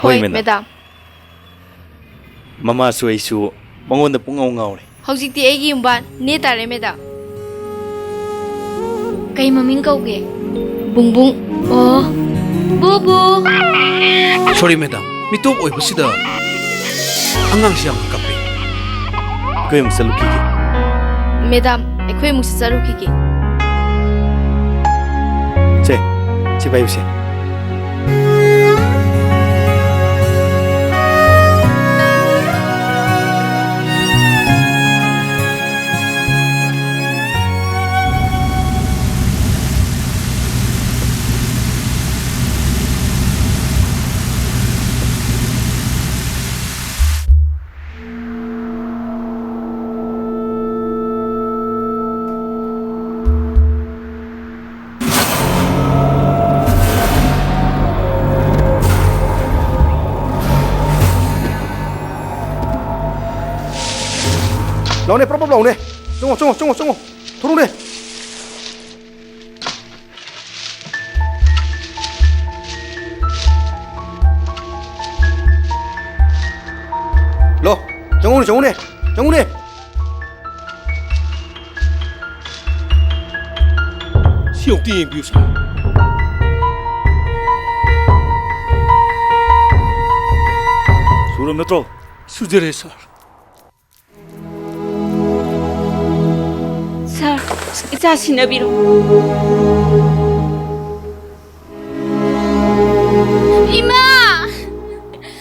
ꯍꯣꯏ, ꯍꯣꯏ, ꯃꯦꯗꯥꯝ꯫ ꯃꯦꯗꯥꯝ꯫ ꯃꯃꯥꯁꯨ ꯑꯩꯁꯨ ꯃꯉꯣꯟꯗ ꯄꯨꯡꯉꯥꯎ ꯉꯥꯎꯔꯦ꯫ ꯍꯧꯖꯤꯛꯇꯤ ꯑꯩꯒꯤ ꯌꯨꯝꯕꯥꯟ ꯅꯦ ꯇꯥꯔꯦ, ꯃꯦꯗꯥꯝ꯫ ꯀꯩ ꯃꯃꯤꯡ ꯀꯧꯒꯦ? ꯕꯨꯡꯕꯨꯡ꯫ ꯑꯣ, ꯕꯨꯕꯨ꯫ Sorry, madam. ꯃꯤꯇꯣꯞ ꯑꯣꯏꯕꯁꯤꯗ ꯑꯉꯥꯡꯁꯤ ꯌꯥꯝꯅ ꯀꯞꯄꯤ꯫ ꯑꯩꯈꯣꯏ ꯑꯃꯨꯛ ꯆꯠꯂꯨꯈꯤꯒꯦ꯫ ꯃꯦꯗꯥꯝ, ꯑꯩꯈꯣꯏ ꯑꯃꯨꯛ ꯆꯠꯂꯨꯈꯤꯒꯦ꯫ ꯁꯦ, ꯁꯤ ꯄꯥꯏꯌꯨꯁꯦ꯫ ꯂꯥꯎꯅꯦ, ꯄ꯭ꯔꯞ ꯄ꯭ꯔꯞ ꯂꯥꯎꯅꯦ꯫ ꯆꯪꯉꯣ, ꯆꯪꯉꯣ, ꯆꯪꯉꯣ, ꯆꯪꯉꯣ꯫ ꯊꯣꯔꯛꯎꯅꯦ꯫ ꯂꯣ, ꯆꯪꯉꯨꯅꯦ, ꯆꯪꯉꯨꯅꯦ, ꯆꯪꯉꯨꯅꯦ꯫ ꯁꯤ ꯑꯃꯨꯛꯇ ꯌꯦꯡꯕꯤꯌꯨ, ꯁꯥꯔ꯫ ꯁꯨꯔꯝ ꯅꯠꯇ꯭ꯔꯣ? ꯁꯨꯖꯔꯦ, ꯁꯥꯔ꯫ ꯁꯥꯔ, ꯏꯆꯥ ꯁꯤꯟꯅꯕꯤꯔꯣ꯫ ꯏꯃꯥ!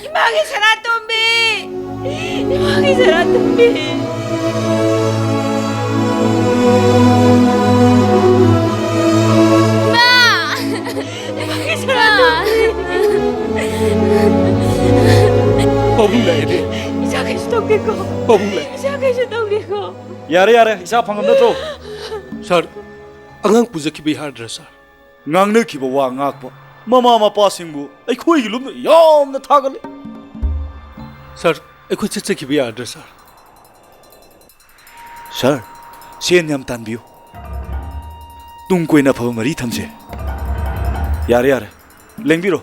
ꯏꯃꯥꯒꯤ ꯁꯅꯥꯇꯣꯝꯕꯤ! ꯏꯃꯥꯒꯤ ꯁꯅꯥꯇꯣꯝꯕꯤ! ꯏꯃꯥ! ꯏꯃꯥꯒꯤ ꯁꯅꯥꯇꯣꯝꯕꯤ! ꯄꯥꯕꯨꯡ ꯂꯥꯛꯑꯦꯅꯦ꯫ ꯏꯆꯥ ꯀꯩꯁꯨ ꯇꯧꯗꯦꯀꯣ? ꯄꯥꯕꯨꯡ ꯂꯥꯛꯑꯦ꯫ ꯏꯆꯥ ꯀꯩꯁꯨ ꯇꯧꯗꯦꯀꯣ? ꯌꯥꯔꯦ, ꯌꯥꯔꯦ, ꯏꯆꯥ ꯐꯪꯉꯝ ꯅꯠꯇ꯭ꯔꯣ? ꯁꯥꯔ, ꯑꯉꯥꯡ ꯄꯨꯖꯈꯤꯕ ꯌꯥꯗ꯭ꯔꯥ, ꯁꯥꯔ? ꯉꯥꯡꯅꯈꯤꯕ ꯋꯥ ꯉꯥꯛꯄ ꯃꯃꯥ ꯃꯄꯥꯁꯤꯡꯕꯨ ꯑꯩꯈꯣꯏꯒꯤ ꯂꯨꯞꯅ ꯌꯥꯝꯅ ꯊꯥꯒꯠꯂꯤ꯫ ꯁꯥꯔ, ꯑꯩꯈꯣꯏ ꯆꯠꯆꯈꯤꯕ ꯌꯥꯗ꯭ꯔꯥ, ꯁꯥꯔ? ꯁꯥꯔ, ꯁꯦꯟ ꯌꯥꯝ ꯇꯥꯟꯕꯤꯌꯨ꯫ ꯇꯨꯡ ꯀꯣꯏꯅ ꯑꯐꯕ ꯃꯔꯤ ꯊꯝꯁꯦ꯫ ꯌꯥꯔꯦ, ꯌꯥꯔꯦ꯫ ꯂꯦꯡꯕꯤꯔꯣ꯫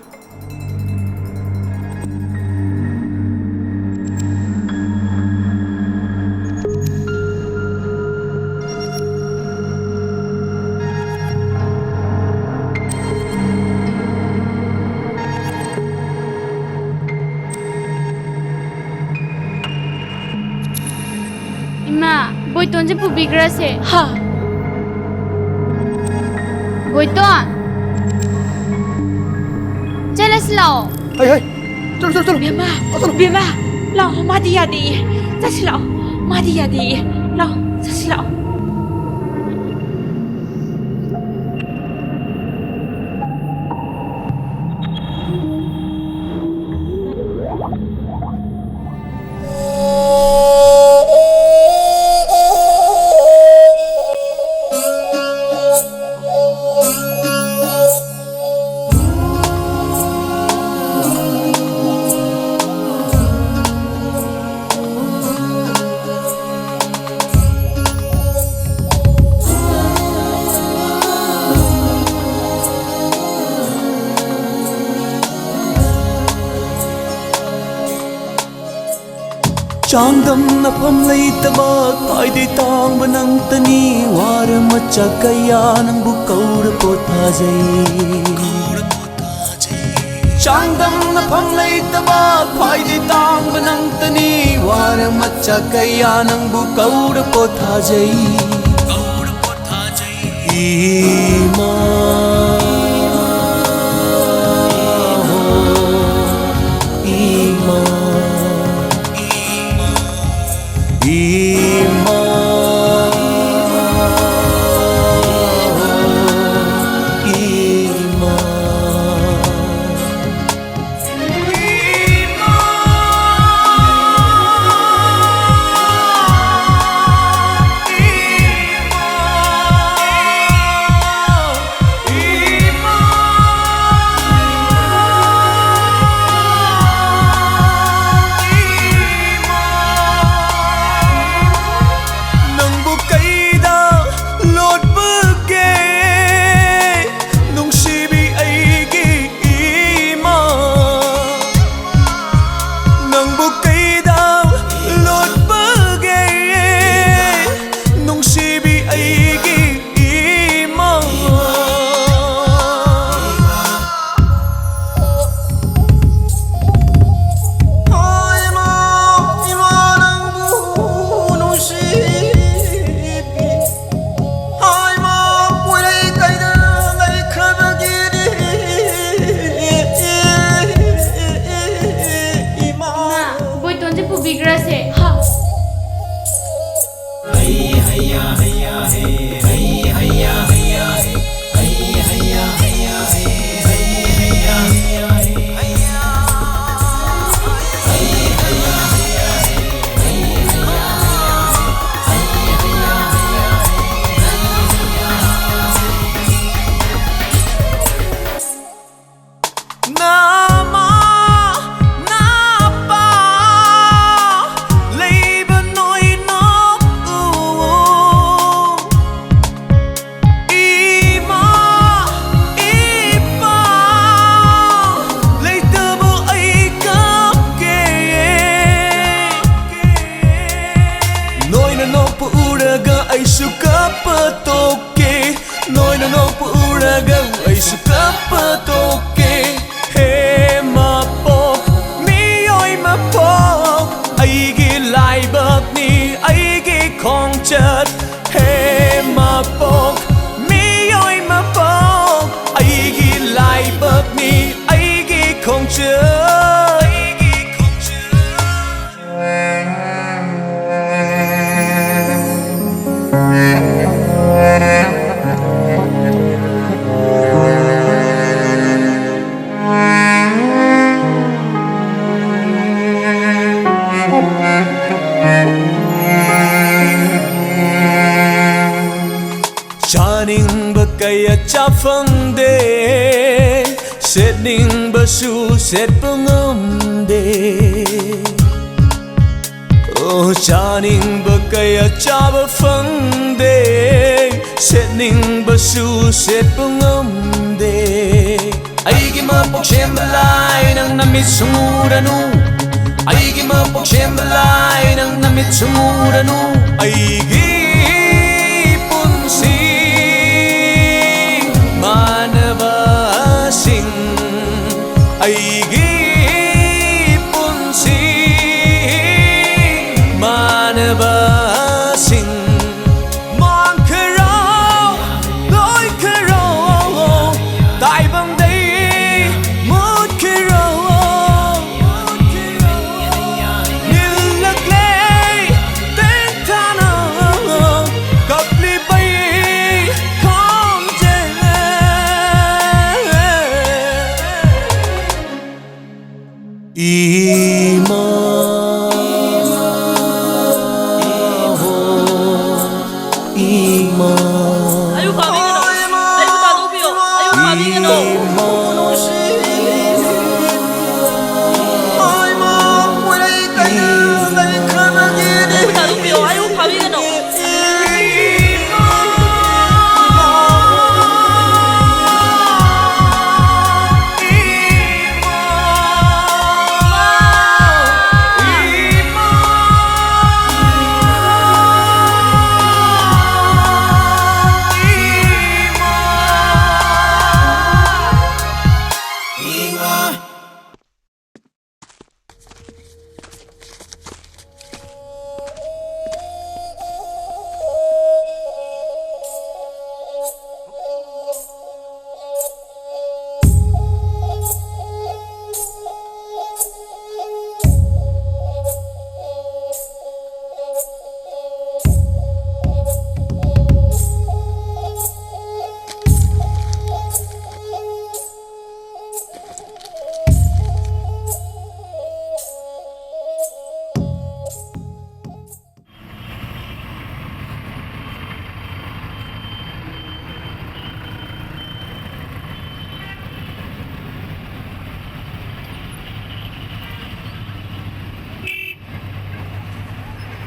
ꯏꯃꯥ, ꯕꯣꯏꯇꯣꯟꯁꯦ ꯄꯨꯕꯤꯈ꯭ꯔꯁꯦ꯫ ꯍꯥ? ꯕꯣꯏꯇꯣꯟ! ꯆꯠꯂꯁꯤ ꯂꯥꯛꯑꯣ꯫ ꯍꯩ, ꯍꯩ! ꯆꯠꯂꯨ, ꯆꯠꯂꯨ, ꯆꯠꯂꯨ! ꯕꯦꯝꯃ, ꯑ, ꯆꯠꯂꯨ! ꯕꯦꯝꯃ, ꯂꯥꯛꯑꯣ, ꯃꯥꯗꯤ ꯌꯥꯗꯦꯌꯦ꯫ ꯆꯠꯁꯤ ꯂꯥꯛꯑꯣ, ꯃꯥꯗꯤ ꯌꯥꯗꯦꯌꯦ꯫ ꯂꯥꯛꯑꯣ, ꯆꯠꯁꯤ ꯂꯥꯛꯑꯣ꯫ ꯆꯥꯡꯗꯝꯅꯐꯝ ꯂꯩꯇꯕ ꯈ꯭ꯋꯥꯏꯗꯩ ꯇꯥꯡꯕ ꯅꯪꯇꯅꯤ꯫ ꯋꯥꯔ ꯃꯆꯥ ꯀꯌꯥ ꯅꯪꯕꯨ ꯀꯧꯔ ꯄꯣꯊꯥꯖꯩ꯫ ꯆꯥꯡꯗꯝꯅꯐꯝ ꯂꯩꯇꯕ ꯈ꯭ꯋꯥꯏꯗꯩ ꯇꯥꯡꯕ ꯅꯪꯇꯅꯤ꯫ ꯋꯥꯔ ꯃꯆꯥ ꯀꯌꯥ ꯅꯪꯕꯨ ꯀꯧꯔ ꯄꯣꯊꯥꯖꯩ꯫ ꯏꯃꯥ, ꯏꯃꯥ, ꯏꯃꯥ, ꯏꯃꯥ꯫ ꯅꯪꯕꯨ ꯀꯩꯗ ꯂꯣꯠꯄꯒꯦ? ꯅꯨꯡꯁꯤꯕꯤ ꯑꯩꯒꯤ ꯏꯃꯥ, ꯅꯪꯕꯨ ꯀꯩꯗ ꯂꯣꯠꯄꯒꯦ? ꯅꯨꯡꯁꯤꯕꯤ ꯑꯩꯒꯤ ꯏꯃꯥ꯫ ꯍꯥꯏꯃ, ꯏꯃꯥ ꯅꯪꯕꯨ ꯅꯨꯡꯁꯤꯕꯤ꯫ ꯍꯥꯏꯃ, ꯀꯣꯏꯔꯩ ꯀꯩꯗ ꯂꯩꯈ꯭ꯔꯕꯒꯤꯗꯤ꯫ ꯏꯃꯥ꯫ ꯏꯃꯥ, ꯕꯣꯏꯇꯣꯟꯁꯦ ꯄꯨꯕꯤꯈ꯭ꯔꯁꯦ꯫ ꯍꯥ꯫ ꯅꯃꯥ ꯅꯄꯥ ꯂꯩ ꯀꯞꯄ ꯇꯣꯛꯀꯦ, ꯅꯣꯏꯅ ꯅꯣꯛꯄ ꯎꯔꯒ ꯑꯩꯁꯨ ꯀꯞꯄ ꯇꯣꯛꯀꯦ꯫ ꯍꯦ ꯃꯄꯣꯛ, ꯃꯤꯑꯣꯏ ꯃꯄꯣꯛ, ꯑꯩꯒꯤ ꯂꯥꯏꯕꯛꯅꯤ, ꯑꯩꯒꯤ ꯈꯣꯡꯆꯠ꯫ ꯍꯦ ꯃꯄꯣꯛ, ꯃꯤꯑꯣꯏ ꯃꯄꯣꯛ, ꯑꯩꯒꯤ ꯂꯥꯏꯕꯛꯅꯤ, ꯑꯩꯒꯤ ꯈꯣꯡꯆꯠ꯫ ꯆꯥꯅꯤꯡꯕ ꯀꯌꯥ ꯆꯥ ꯐꯪꯗꯦ, ꯁꯦꯠꯅꯤꯡꯕꯁꯨ ꯁꯦꯠꯄ ꯉꯝꯗꯦ꯫ ꯑꯣ, ꯆꯥꯅꯤꯡꯕ ꯀꯌꯥ ꯆꯥꯕ ꯐꯪꯗꯦ, ꯁꯦꯠꯅꯤꯡꯕꯁꯨ ꯁꯦꯠꯄ ꯉꯝꯗꯦ꯫ ꯑꯩꯒꯤ ꯃꯄꯣꯛ ꯁꯦꯝꯕ ꯂꯥꯏ, ꯅꯪ ꯅꯃꯤꯠ ꯁꯨꯡꯎꯔꯅꯨ꯫ ꯑꯩꯒꯤ ꯃꯄꯣꯛ ꯁꯦꯝꯕ ꯂꯥꯏ, ꯅꯪ ꯅꯃꯤꯠ ꯁꯨꯡꯎꯔꯅꯨ꯫ ꯑꯩꯒꯤ ꯄꯨꯟꯁꯤ ꯃꯥꯟꯅꯕꯁꯤꯡ, ꯑꯩꯒꯤ ꯄꯨꯟꯁꯤ ꯃꯥꯟꯅꯕꯁꯤꯡ ꯃꯥꯡꯈ꯭ꯔꯣ, ꯂꯣꯏꯈ꯭ꯔꯣ, ꯇꯥꯏꯕꯪꯗꯩ ꯃꯨꯠꯈ꯭ꯔꯣ꯫ ꯅꯤꯜꯂꯛꯂꯦ ꯇꯦꯟꯊꯥꯅ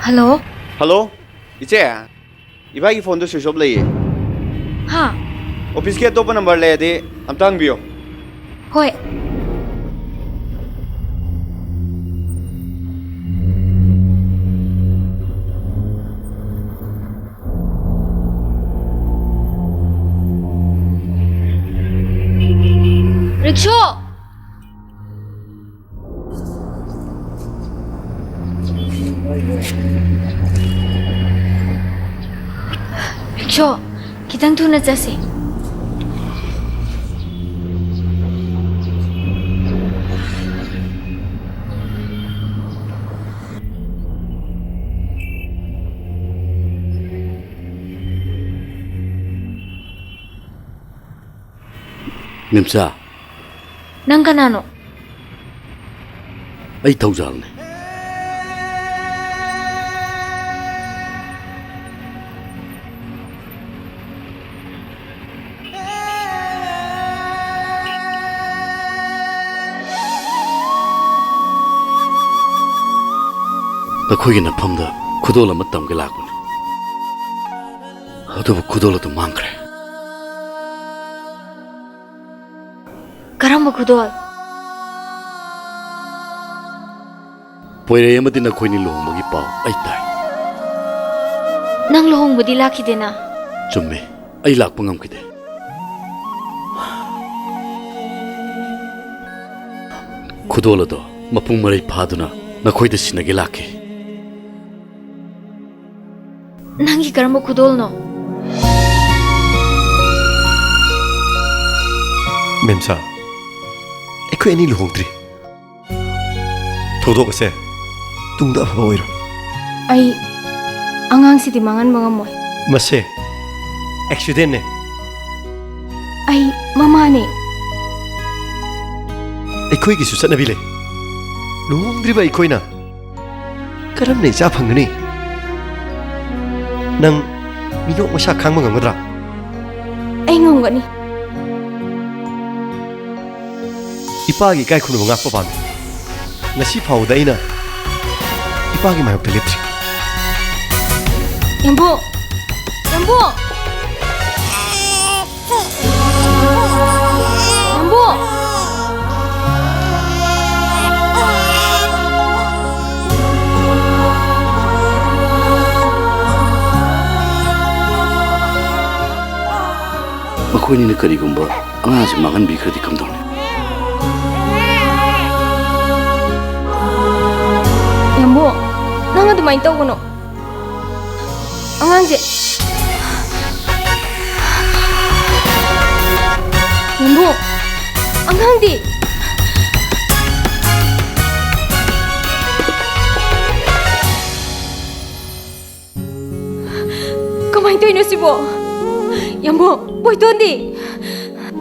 ꯍꯜꯂꯣ꯫ ꯍꯜꯂꯣ, ꯏꯆꯦ꯫ ꯏꯕꯥꯏꯒꯤ ꯐꯣꯟꯗꯣ ꯁ꯭ꯋꯤꯆ ꯑꯣꯐ ꯂꯩꯌꯦ꯫ ꯍꯥ? ꯑꯣꯐꯤꯁꯀꯤ ꯑꯇꯣꯞꯄ ꯅꯝꯕꯔ ꯂꯩꯔꯗꯤ ꯑꯝꯇ ꯍꯪꯕꯤꯌꯣ꯫ ꯍꯣꯏ꯫ ꯔꯤꯛꯁꯣ! ꯔꯤꯛꯁꯣ, ꯈꯤꯇꯪ ꯊꯨꯅ ꯆꯠꯁꯦ꯫ ꯃꯦꯝꯆꯥ꯫ ꯅꯪ ꯀꯅꯥꯅꯣ? ꯑꯩ ꯊꯧꯖꯥꯜꯅꯦ꯫ ꯅꯈꯣꯏꯒꯤ ꯅꯐꯝꯗ ꯈꯨꯗꯣꯜ ꯑꯃ ꯇꯝꯒꯦ ꯂꯥꯛꯄꯅꯤ꯫ ꯑꯗꯨꯕꯨ ꯈꯨꯗꯣꯜ ꯑꯗꯨ ꯃꯥꯡꯈ꯭ꯔꯦ꯫ ꯀꯔꯝꯕ ꯈꯨꯗꯣꯜ? ꯄꯣꯏꯔꯩ ꯑꯃꯗꯤ ꯅꯈꯣꯏꯅꯤ ꯂꯨꯍꯣꯡꯕꯒꯤ ꯄꯥꯎ ꯑꯩ ꯇꯥꯏ꯫ ꯅꯪ ꯂꯨꯍꯣꯡꯕꯗꯤ ꯂꯥꯛꯈꯤꯗꯦꯅ? ꯆꯨꯝꯃꯦ, ꯑꯩ ꯂꯥꯛꯄ ꯉꯝꯈꯤꯗꯦ꯫ ꯈꯨꯗꯣꯜ ꯑꯗꯣ ꯃꯄꯨꯡ ꯃꯔꯩ ꯐꯥꯗꯨꯅ ꯅꯈꯣꯏꯗ ꯁꯤꯟꯅꯒꯦ ꯂꯥꯛꯈꯤ꯫ ꯅꯪꯒꯤ ꯀꯔꯝꯕ ꯈꯨꯗꯣꯜꯅꯣ? ꯃꯦꯝꯁꯥ, ꯑꯩꯈꯣꯏ ꯑꯅꯤ ꯂꯨꯍꯣꯡꯗ꯭ꯔꯤ꯫ ꯊꯧꯗꯣꯛ ꯑꯁꯦ ꯇꯨꯡꯗ ꯑꯐꯕ ꯑꯣꯏꯔꯣ꯫ ꯑꯩ ꯑꯉꯥꯡꯁꯤꯗꯤ ꯃꯥꯡꯍꯟꯕ ꯉꯝꯃꯣꯏ꯫ ꯃꯁꯦ ꯑꯦꯛꯁꯤꯗꯦꯟꯅꯦ꯫ ꯑꯩ ꯃꯃꯥꯅꯦ꯫ ꯑꯩꯈꯣꯏꯒꯤꯁꯨ ꯆꯠꯅꯕꯤ ꯂꯩ꯫ ꯂꯨꯍꯣꯡꯗ꯭ꯔꯤꯕ ꯑꯩꯈꯣꯏꯅ ꯀꯔꯝꯅ ꯏꯆꯥ ꯐꯪꯒꯅꯤ? ꯅꯪ ꯃꯤꯅꯣꯛ ꯃꯩꯁꯥ ꯈꯥꯡꯕ ꯉꯝꯒꯗ꯭ꯔꯥ? ꯑꯩ ꯉꯝꯒꯅꯤ꯫ ꯏꯄꯥꯒꯤ ꯏꯀꯥꯏ ꯈꯨꯝꯅꯕ ꯉꯥꯛꯄ ꯄꯥꯝꯃꯤ꯫ ꯉꯁꯤ ꯐꯥꯎꯕꯗ ꯑꯩꯅ ꯏꯄꯥꯒꯤ ꯃꯥꯌꯣꯛꯇ ꯂꯦꯞꯇ꯭ꯔꯤ꯫ ꯌꯥꯝꯕꯨ! ꯌꯥꯝꯕꯨ! ꯌꯥꯝꯕꯨ! ꯃꯈꯣꯏꯅꯤꯅ ꯀꯔꯤꯒꯨꯝꯕ ꯑꯉꯥꯡꯁꯦ ꯃꯥꯡꯍꯟꯕꯤꯈ꯭ꯔꯗꯤ ꯀꯝꯗꯧꯅꯤ? ꯌꯥꯝꯕꯨ, ꯅꯪ ꯑꯗꯨꯃꯥꯏꯅ ꯇꯧꯒꯅꯨ꯫ ꯑꯉꯥꯡꯁꯦ꯫ ꯌꯥꯝꯕꯨ, ꯑꯉꯥꯡꯗꯤ? ꯀꯃꯥꯏꯅ ꯇꯧꯔꯤꯅꯣ ꯁꯤꯕꯣ? ꯌꯥꯝꯕꯨ, ꯕꯣꯏꯇꯣꯟꯗꯤ?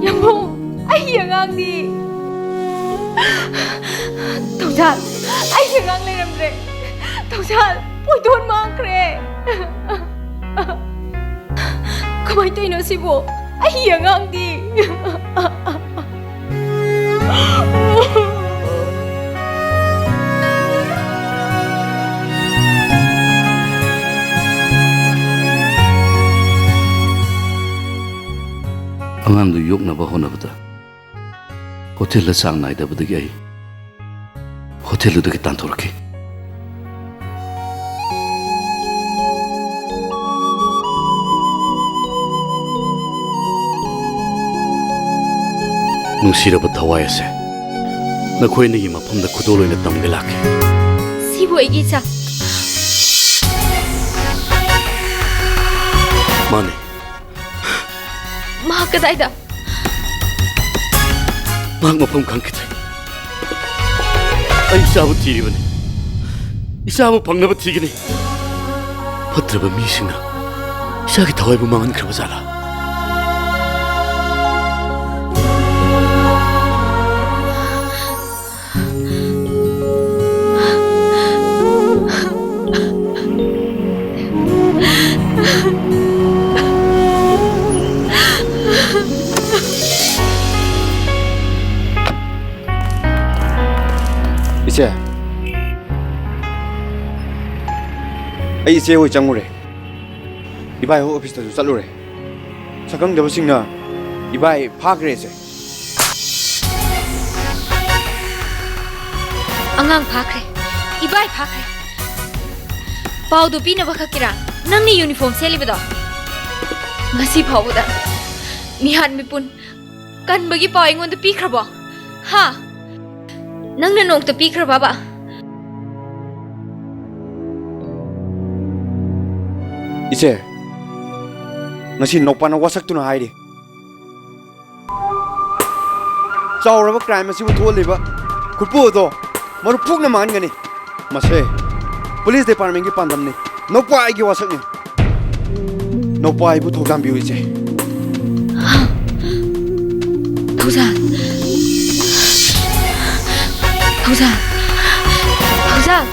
ꯌꯥꯝꯕꯨ, ꯑꯩꯒꯤ ꯑꯉꯥꯡꯗꯤ? ꯊꯧꯖꯥꯜ, ꯑꯩꯒꯤ ꯑꯉꯥꯡ ꯂꯩꯔꯝꯗ꯭ꯔꯦ꯫ ꯊꯧꯖꯥꯜ, ꯕꯣꯏꯇꯣꯟ ꯃꯥꯡꯈ꯭ꯔꯦ꯫ ꯀꯃꯥꯏꯅ ꯇꯧꯔꯤꯅꯣ ꯁꯤꯕꯣ? ꯑꯩꯒꯤ ꯑꯉꯥꯡꯗꯤ? ꯑꯉꯥꯡꯗꯨ ꯌꯣꯛꯅꯕ ꯍꯣꯠꯅꯕꯗ ꯍꯣꯇꯦꯜꯗ ꯆꯥꯡ ꯅꯥꯏꯗꯕꯗꯒꯤ ꯑꯩ ꯍꯣꯇꯦꯜꯗꯨꯗꯒꯤ ꯇꯥꯟꯊꯣꯔꯛꯈꯤ꯫ ꯅꯨꯡꯁꯤꯔꯕ ꯊꯋꯥꯏ ꯑꯁꯦ, ꯅꯈꯣꯏ ꯑꯅꯤꯒꯤ ꯃꯐꯝꯗ ꯈꯨꯗꯣꯜ ꯑꯣꯏꯅ ꯇꯝꯒꯦ ꯂꯥꯛꯈꯤ꯫ ꯁꯤꯕꯨ ꯑꯩꯒꯤ ꯏꯆꯥ? ꯃꯥꯅꯤ꯫ ꯃꯍꯥꯛ ꯀꯗꯥꯏꯗ? ꯃꯍꯥꯛ ꯃꯐꯝ ꯈꯪꯈꯤꯗ꯭ꯔꯦ꯫ ꯑꯩ ꯏꯆꯥꯕꯨ ꯊꯤꯔꯤꯕꯅꯤ꯫ ꯏꯆꯥꯕꯨ ꯐꯪꯅꯕ ꯊꯤꯒꯅꯤ꯫ ꯐꯠꯇ꯭ꯔꯕ ꯃꯤꯁꯤꯡꯅ ꯏꯆꯥꯒꯤ ꯊꯋꯥꯏꯕꯨ ꯃꯥꯡꯍꯟꯈ꯭ꯔꯕ ꯖꯥꯠꯂꯥ? ꯏꯆꯦ, ꯑꯩ ꯏꯆꯦ ꯍꯣꯏ ꯆꯪꯉꯨꯔꯦ꯫ ꯏꯕꯥꯏ ꯍꯣꯏ ꯑꯣꯐꯤꯁꯇꯁꯨ ꯆꯠꯂꯨꯔꯦ꯫ ꯁꯛꯈꯪꯗꯕꯁꯤꯡꯅ ꯏꯕꯥꯏ ꯐꯥꯈ꯭ꯔꯦ, ꯏꯆꯦ꯫ ꯑꯉꯥꯡ ꯐꯥꯈ꯭ꯔꯦ, ꯏꯕꯥꯏ ꯐꯥꯈ꯭ꯔꯦ꯫ ꯄꯥꯎꯗꯣ ꯄꯤꯅꯕ ꯈꯛꯀꯤꯔꯥ ꯅꯪꯅ ꯌꯨꯅꯤꯐꯣꯔꯝ ꯁꯦꯠꯂꯤꯕꯗꯣ? ꯉꯁꯤ ꯐꯥꯎꯕꯗ ꯃꯤꯍꯥꯠ ꯃꯤꯄꯨꯟ ꯀꯟꯕꯒꯤ ꯄꯥꯎ ꯑꯩꯉꯣꯟꯗ ꯄꯤꯈ꯭ꯔꯕꯣ? ꯍꯥ? ꯅꯪꯅ ꯅꯣꯡꯇ ꯄꯤꯈ꯭ꯔꯕꯕ? ꯏꯆꯦ, ꯉꯁꯤ ꯅꯧꯄꯥꯅ ꯋꯥꯁꯛꯇꯨꯅ ꯍꯥꯏꯔꯤ, ꯆꯥꯎꯔꯕ ꯀ꯭ꯔꯥꯏꯝ ꯑꯁꯤꯕꯨ ꯊꯣꯛꯍꯜꯂꯤꯕ ꯈꯨꯠꯄꯨ ꯑꯗꯣ ꯃꯔꯨꯞ ꯐꯨꯛꯅ ꯃꯥꯡꯍꯟꯒꯅꯤ꯫ ꯃꯁꯦ ꯄꯨꯂꯤꯁ ꯗꯤꯄꯥꯔꯠꯃꯦꯟꯒꯤ ꯄꯥꯟꯗꯝꯅꯤ꯫ ꯅꯧꯄꯥ ꯑꯩꯒꯤ ꯋꯥꯁꯛꯅꯤ꯫ ꯅꯧꯄꯥ ꯑꯩꯕꯨ ꯊꯧꯖꯥꯟꯕꯤꯌꯨ, ꯏꯆꯦ꯫ ꯊꯧꯖꯥꯟ꯫ ꯊꯧꯖꯥꯟ꯫ ꯊꯧꯖꯥꯟ꯫